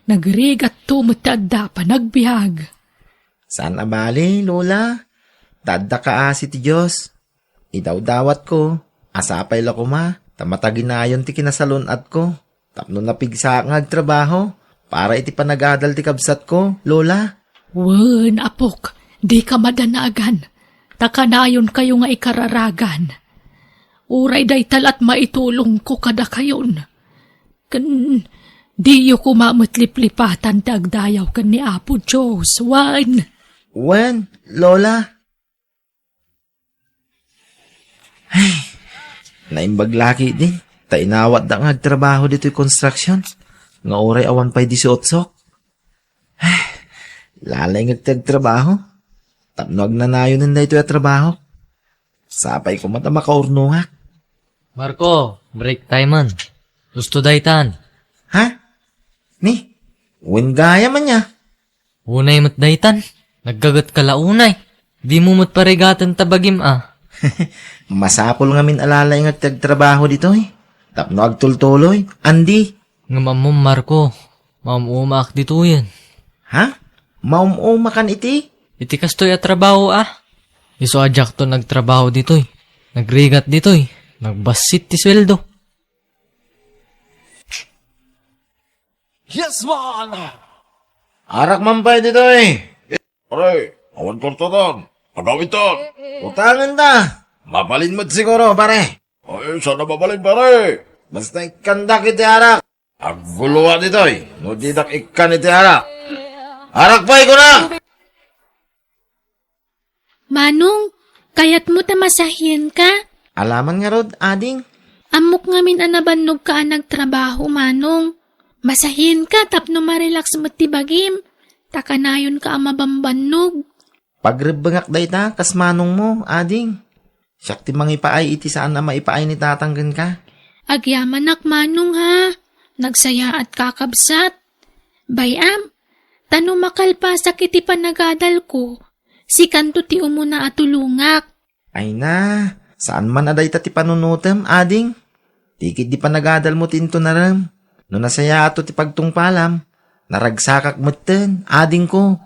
nagrigatto met ti adda a panagbiag. Saan a bali, Lola, ta adda kaasi ti Dios. Idawdawatko a sapay la koma ta mataginayon ti kinasalun-atko tapno napigsaak nga agtrabaho para iti panagadal ti kabsatko, Lola. Wen, apok, dika madanagan, ta kanayonkayo nga ikararagan. Uray dayta la't maitulongko kadakayon. Ken diyo koma met liplipatan ti agdayaw ken ni Apo Dios, wen? Wen, Lola. Ay, naimbag la ketdi ta inawatda nga agtrabaho ditoy konstruksion nga uray awan pay disiotso. Ay, lalingek ti agtrabaho tapno agnanayonen daytoy a trabaho. Sapay koma ta makaurnongak. Marco, break time man. Gusto daytan. Ha? Ni? Wen gayam ania? Unay met daytan. Naggaget ka la unay. Dimo met parigaten ta bagim a. Masapul ngamin a lalaingek ti agtrabaho ditoy. Tapno agtultuloy, Andy. Ngem ammom, Marco, maum-umaak ditoyen. Ha? Maum-umakan iti? Iti kastoy a trabaho a. Isu a diakto nagtrabaho ditoy. Nagrigat ditoy. Nagbassit ti sueldo. Yes, man! Arak man pay ditoy. Pare, awan kwarta tan. Agawid tan. Utangen ta. Mabalin met siguro, pare. Ay, saan a mabalin, pare? Basta ikkandak iti arak. Agguloa ditoy, no didak ikkan iti arak. Arak pay, kuna! Manong, kayatmo ta masahienka? Alaman ngarud, ading. Ammok ngamin a nabannogka a nagtrabaho, Manong. Masahienka tapno marelax met ti bagim. Ta kanayonka a mabambannog. Pagrebbengak dayta kas manongmo, ading. Siak ti mangipaay iti saan a maipaay ni tatang kenka. Agyamanak, Manong, ha. Nagsayaatka, kabsat. Bay-am, ta no makalpasak iti panagadalko, sikanto ti umuna a tulongak. Ay na, saan man a dayta ti panunotem, ading? Ti ketdi panagadalmo ti intunarem. No nasayaato ti pagtungpalam, naragsakak metten, adingko.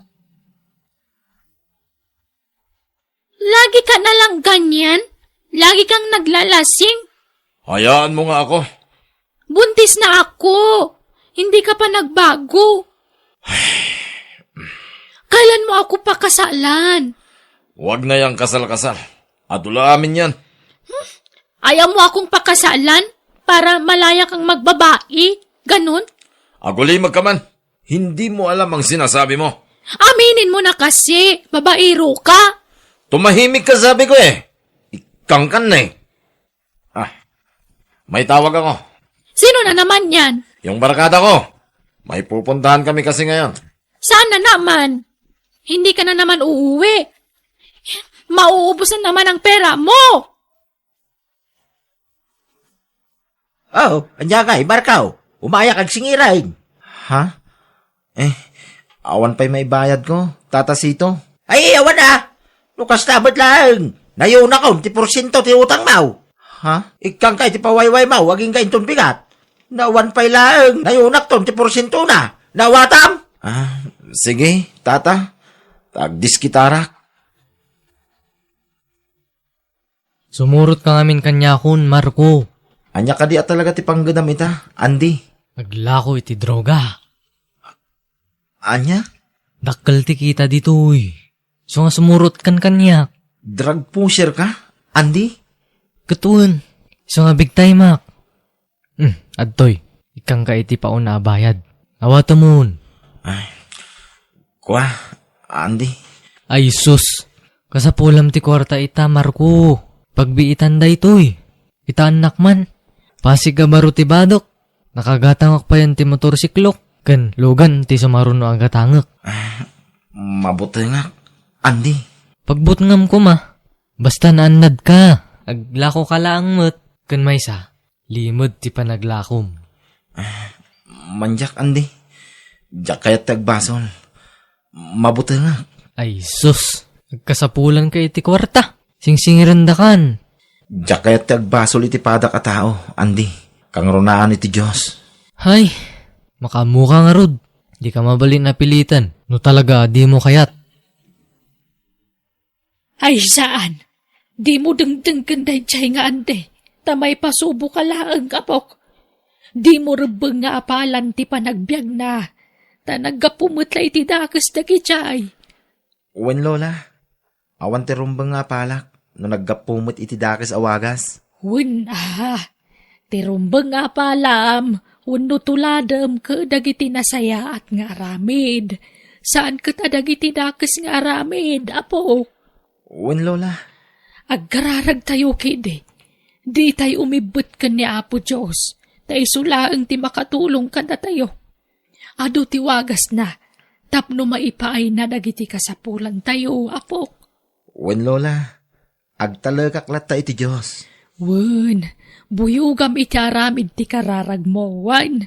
Lagi ka na lang ganyan? Lagi kang naglalasing? Hayaanmo nga ako. Buntis na ako. Hindi ka pa nagbago. Kailan mo ako pakasalan? Huwag na yang kasal-kasal. Adu la amin yan. Ayaw mo akong pakasalan para malaya kang magbabai? Ganun? Agulimag ka man. Hindi mo alam ang sinasabi mo. Aminin mo na kasi, babaero ka. Tumahimik ka, sabi ko eh. Ikangkan na eh. Ah, may tawag ako. Sino na naman yan? Yung barkada ko. May pupuntahan kami kasi ngayon. Saan na naman? Hindi ka na naman uuwi. Mauubos na naman ang pera mo. Oh, ania ngay, Marco? Umayak agsingiran. Ha? Eh, awan pay maibayad ko, Tata Sito. Ay, awan a. No kasta met laeng, nayunakon ti porsiento ti utang mo. Ha? Ikkan kay ti pawayway mo, agingga inton bigat. Nawan pay laeng, nayunakton ti porsiento na. Nawatam? Ah, sige, Tata. Tagdiskitarak. Sumurot ka ngamin kaniakon, Marco. Ania kadi a talaga ti panggedam ita, Andy? Naglako iti droga. Ania? Dakkel ti kita ditoy. Isu nga sumurot kan kaniak. Drug pusher ka, Andy? Ket wen, isu nga big time-ak. Hmm, adtoy. Ikkanka iti pauna a bayad. Awatemon. Ay. Kua, Andy. Ay, sus. Kasapulam ti kuarta ita, Marco. Pagbiitan daytoy. Kitaennak man. Pasig a baro ti badok. Nakagatangak payen ti motorsiklok. Ken lugan ti sumaruno a gatangek. Ah, mabutengak, Andy. Pagbutngam koma. Basta naannadka. Aglakoka laeng met. Ken maysa. Limed ti panaglakom. Ah, mandiak, Andy. Diak kayat ti agbasol. Mabutengak. Ay, sus. Agkasapulanka iti kuarta. Singsingirendakan. Diak kayat ti agbasol iti padak a tao, Andy. Kangrunaan iti Dios. Hay, makaammoka ngarud. Dika mabalin a piliten. No talaga, dimo kayat. Ay, saan. Dimo dengdenggen daydiay nga Andy, ta maipasuboka laeng, apok. Dimo rebbeng nga apalan ti panagbiagna, ta naggapu met la iti dakes dagidiay. Wen, Lola. Awan ti rumbeng nga apalak no naggapu met iti dakes a wagas. Wen, a. Ti rumbeng nga apalam wenno tuladem ket dagiti nasayaat nga aramid. Saan ket a dagiti dakes nga aramid, apok. Wen, Lola. Agkararagtayo ketdi. Ditay umibbet ken ni Apo Dios, ta isu laeng ti makatulong kadatayo. Adu ti wagasna tapno maipaayna dagiti kasapulantayo, apok. Wen, Lola. Agtalekak latta iti Dios. Wen, buyogam iti aramid ti kararagmo, wen.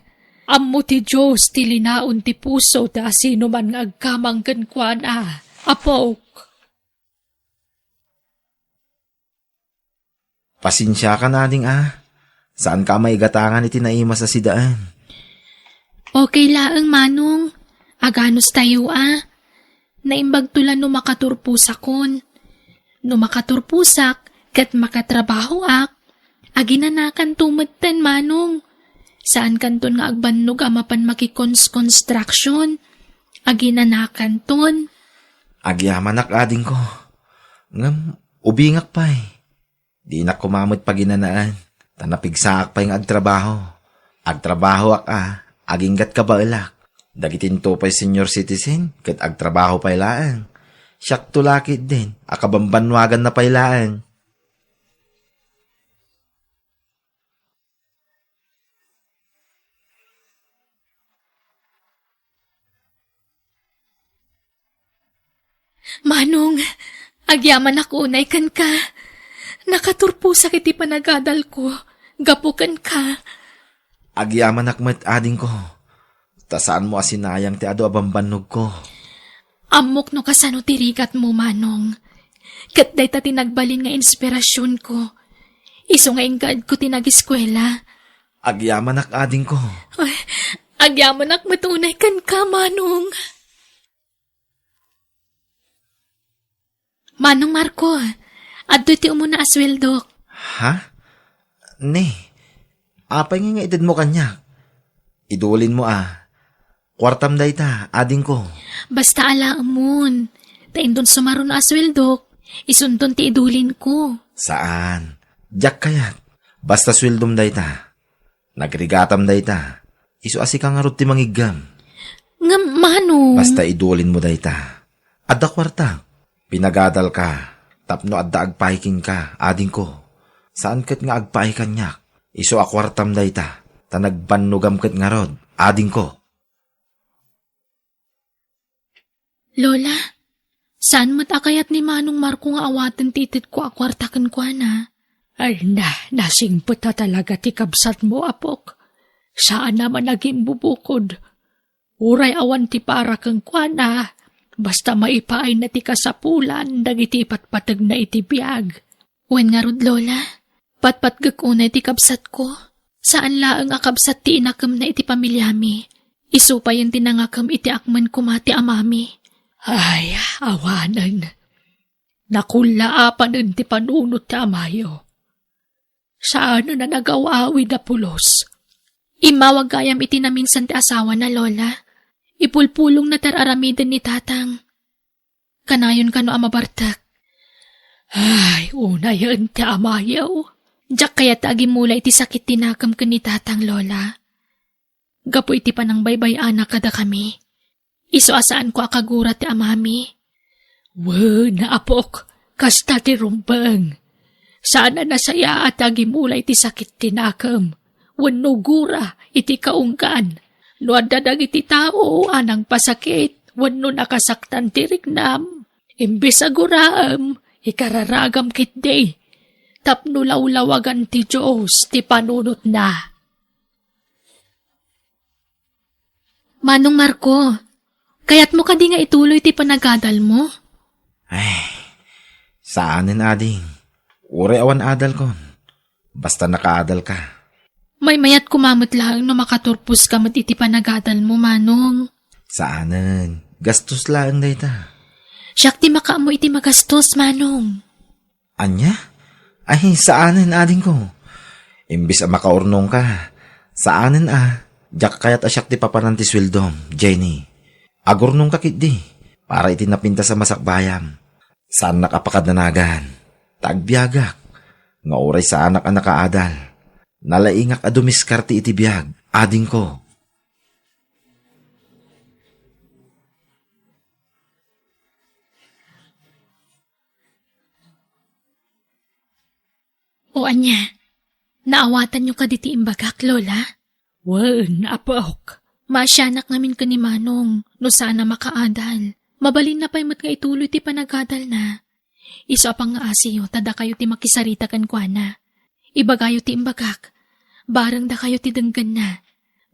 Ammo ti Dios ti linaon ti puso ti asinoman nga agkamang kenkuana, apok. Pasensiakan, ading a. Saanka a maigatangan iti naimas a sidaen. Okay laeng, manong. Aganustayo a. Naimbagto la no makaturposakon. No makaturposak ket makatrabahoak, aginanakanto metten, manong. Saankanton nga agbannog a mapan makikons-construction. Aginanakanton. Agyamanak, adingko. Ngem, ubingak pay. Dinak koma met paginanaen, ta napigsaak pay nga agtrabaho. Agtrabahoak a, aginggat kabaelak. Dagitinto pay senior citizen, ket agtrabaho pay laeng. Siakto la ketdin, a kabambannuaganna pay laeng. Manong, agyamanak unay kenka. Nakaturposak iti panagadalko gapu kenka. Agyamanak met, adingko. Ta saanmo a sinayang ti adu a bambannogko. Ammok no kasano ti rigatmo, manong. Ket dayta ti nagbalin nga inspirasionko. Isu nga inggedko ti nagiskuela. Agyamanak, adingko. Ay, agyamanak met unay kenka, manong. Manong Marco, adtoy ti umuna a sueldok. Ha? Ne, apay nga itedmo kaniak? Idulinmo a. Kuartam dayta, adingko. Basta alaemon, ta inton sumaruno a sueldok, isunton ti idulinko. Saan. Diak kayat. Basta sueldom dayta. Nagrigatam dayta. Isu a sika ngarud ti mangiggem. Ngem, manong. Basta idulinmo dayta. Adda kuarta. Pinagadalka tapno adda agpaay kenka, adingko. Saan ket nga agpaay kaniak. Isu a kuartam dayta. Ta nagbannogam ket ngarud, adingko. Lola, saan met a kayat ni Manong Marco nga awaten ti itedko a kuarta kenkuana? Ay na, nasingpet a talaga ti kabsatmo, apok. Saan a man agimbubukod. Uray awan ti para kenkuana, basta maipaayna ti kasapulan dagiti ipatpategna iti biag. Wen ngarud, Lola, patpatgek unay ti kabsatko. Saan laeng a kabsat ti inakemna iti pamiliami. Isu payen ti nangakem iti akmen koma ti amami. Ay, awanen. Nakullaapanen ti panunot ti amayo. Saanen a nagaw-awid a pulos. Immawag gayam iti naminsan ti asawana, Lola. Ipulpulongna ti ar-aramiden ni Tatang. Kanayon kano a mabartek. Ay, unayen ti amayo. Diak kayat ta agimula iti sakit ti nakem ken ni Tatang, Lola. Gapu iti panangbaybay-ana kadakami, isu a saanko a kagura ti amami. Wen, apok, kasta ti rumbeng. Saan a nasayaat a agimula iti sakit ti nakem wenno gura iti kaunggan. No adda dagiti tao a nangpasakit wenno nakasaktan ti riknam, imbes a guraem, ikararagam ketdi tapno lawlawagan ti Dios ti panunotna. Manong Marco, kayatmo kadi nga ituloy ti panagadalmo? Ay, saanen, ading. Uray awan adalkon. Basta nakaadalka. Maymayat koma met laeng no makaturposka met iti panagadalmo, Manong. Saanen. Gastos laeng dayta. Siak ti makaammo iti magastos, Manong. Ania? Ay, saanen, adingko. Imbes a makaurnongka, saanen a, diak kayat a siak ti papanan ti sueldom, Jenny. Agurnongka ketdi, para iti napintas a masakbayam. Saannak a pakadanagan, ta agbiagak, nga uray saanak a nakaadal. Nalaingak a dumiskarte iti biag, adingko. O ania, naawatanyo kadi ti imbagak, Lola? Wen, apok. Maasianak ngamin ken ni Manong no saan a makaadal. Mabalinna pay met nga ituloy ti panagadalna. Isu a pangngaasiyo ta dakayo ti makisarita kenkuana. Ibagayo ti imbagak. Bareng dakayo ti denggenna.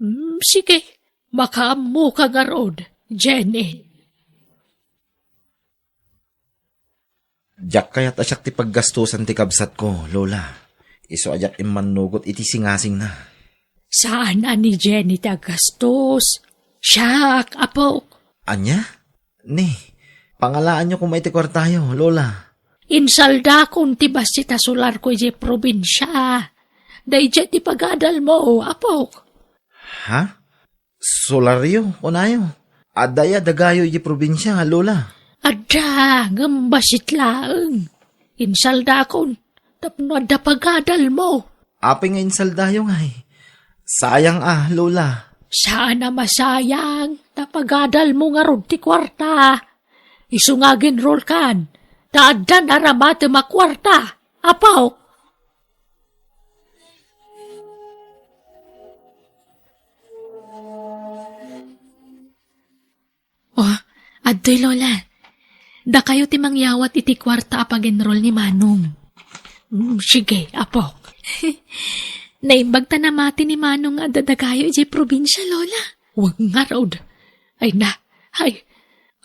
Mm, sige, makaammoka ngarud, Jenny. Diak kayat a siak ti paggastosan ti kabsatko, Lola. Isu a diak immannugot iti singasingna. Saan a ni Jenny ti aggastos. Siak, apok. Ania? Ni, pangalaanyo koma iti kuartayo, Lola. Insaldakon ti bassit a solarko idiay probinsia. Daydiay ti pagadalmo, apok. Ha? Solaryo, kunayo. Adda aya dagayo idiay probinsia, Lola? Adda, ngem bassit laeng. Insaldakon tapno adda pagadalmo. Apay nga insaldayo ngay? Sayang a, Lola. Saan a masayang, ta pagadalmo ngarud ti kuarta. Isu nga agenrolkan, ta addan aramatem a kuarta, apok. Oh, adtoy, Lola. Dakayo ti mangyawat iti kuarta a pag-enroll ni Manong. Mm, sige, apok. Naimbag ta namati ni Manong nga adda dakayo idiay probinsia, Lola. Wen ngarud. Ay na, ay,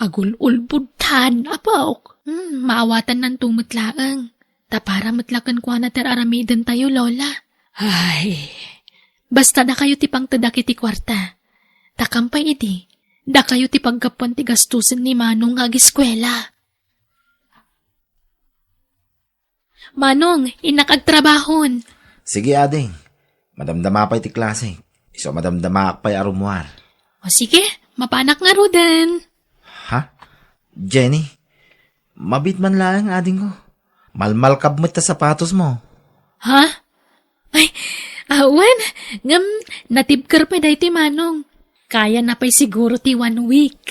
agul-ulbodtan, apok. Hmm, maawatannanto met laeng. Ta para met la kenkuana ti ar-aramidentayo, Lola. Ay, basta dakayo ti pangtedak iti kuarta. Ta kampay idi, dakayo ti paggapuan ti gastusen ni Manong nga agiskuela. Manong, innak agtrabahon. Sige, ading. Madamdama pay ti klasek. Isu a madamdamaak pay a rummuar. O sige, mapanak ngaruden. Ha? Jenny, mabiit man laeng, adingko. Malmalkab met ta sapatosmo. Ha? Ay, awan. Ngem, natibker pay daytoy, Manong. Kayana pay siguro ti one week.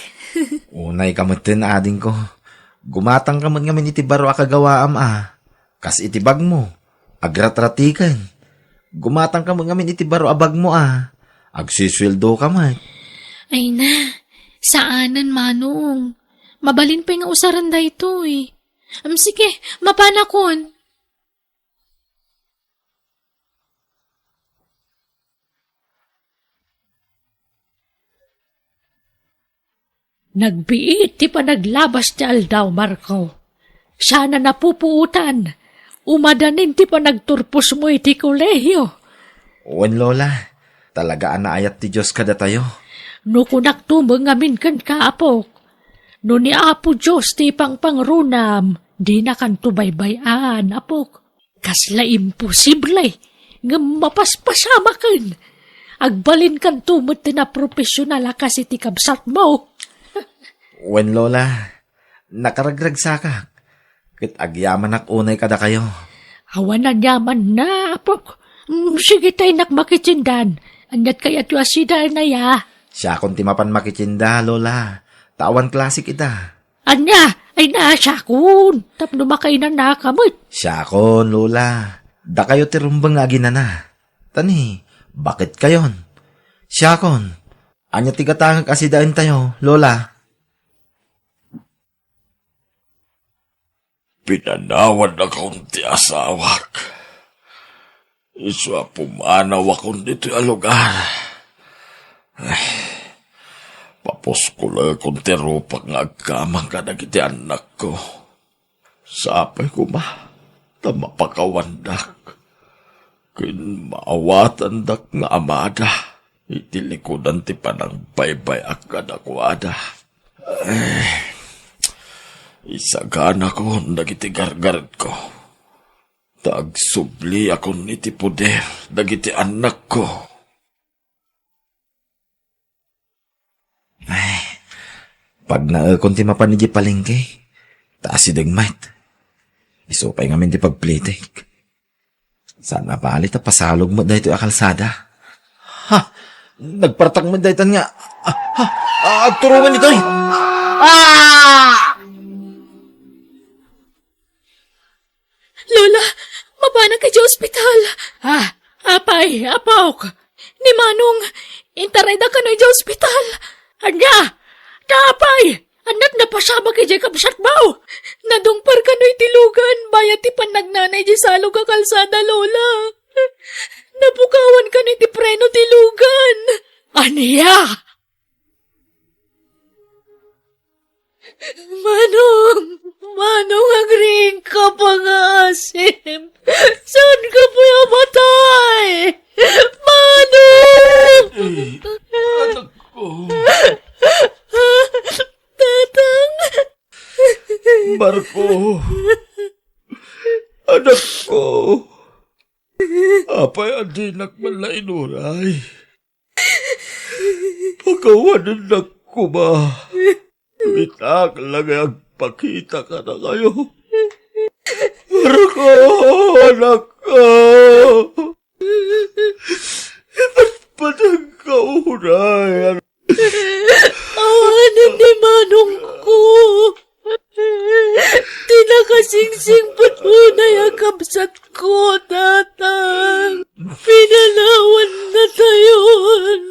Unayka metten, adingko. Gumatangka met ngamin iti baro a kagawaam a. Kas iti bagmo, agratratiken. Gumatangka met ngamin iti baro a bagmo a. Agsusueldoka met. Ay na, saanen, Manong. Mabalin pay nga usaren daytoy. Am, sige, mapanakon. Nagbiit ti panaglabas ti aldaw, Marco. Saan a napupuotan. Umadanin ti panagturposmo iti kolehio. Wen, Lola. Talaga a naayat ti Dios kadatayo. No kunakto met ngamin kenka, apok. No ni Apo Dios ti ipangpangronam, dinakanto baybay-an, apok. Kasla imposible, ngem mapaspasamaken. Agbalinkanto met ti naprofesional a kas iti kabsatmo. Wen, Lola, nakaragragsakak, ket agyamanak unay kadakayo. Awan aniamanna, apok. Mm, sige ta innak makitindan. Aniat kayatyo a sidaen aya? Siakon ti mapan makitinda, Lola. Ta awan klasek ita. Ania? Ay na, siakon. Tapno makainanaka met. Siakon, Lola. Dakayo ti rumbeng nga aginana. Ta ni, baketkayon. Siakon. Ania ti gatangek a sidaentayo, Lola? Pinanawannakon ti asawak. Isu a pumanawakon ditoy a lugar. Ay, papuskolekon ti rupak nga agkamang kadagiti annakko. Sapay koma ta mapakawandak ken maawatandak nga amada iti likudan ti panangbaybay-ak kadakuada. Ay, isaganakon dagiti gargaretko, ta agsubliakon iti poder dagiti annakko. Ay, pagnaekon ti mapan idiay palengke, ta asideg met. Isu pay ngamin ti pagplitek. Saan a bali ta pasalog met daytoy a kalsada. Ha! Nagpartak met daytan nga, ah, ha! Ah, agturongan itoy! Ah! Lola, mapanak idiay ospital. Ah, apay, apok. Ni Manong, intarayda kano idiay ospital. Ania? Apay, aniat napasamak idiay kabsatmo? Nadungpar kano iti lugan, bayat ti pannagnana idiay salog a kalsada, Lola. Napukawan kano iti preno ti lugan. Ania? Manong, Manong, agriingka, pangaasim. Saanka pay a matay? Manong! Eh, anakko. Tatang! Marco! Anakko! Apay a dinak man la inuray? Pakawanennak koma. Itak la nga agpakita kadakayo. Marco, anakko! Ipatpateg ka unay, anak. Awanen ni manongko. Ti nakasingsing pay unay a kabsatko, Tatang. Pinanawan na tayon.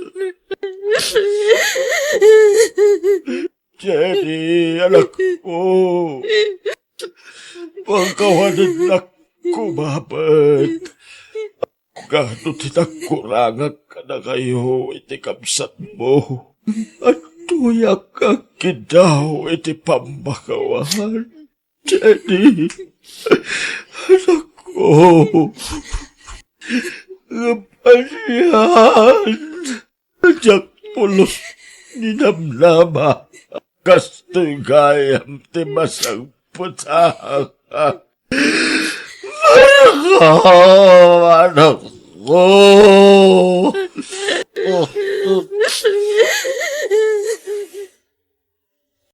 Jenny, anakko. Pakawanennak koma pay. Gapu ti nagkurangak kadakayo iti kabsatmo. Adtoyak nga agkiddaw iti pammakawan. Jenny, anakko, ngem anian? Diak pulos ni namnama. Kastoy gayam ti masagputak. Marco, anakko.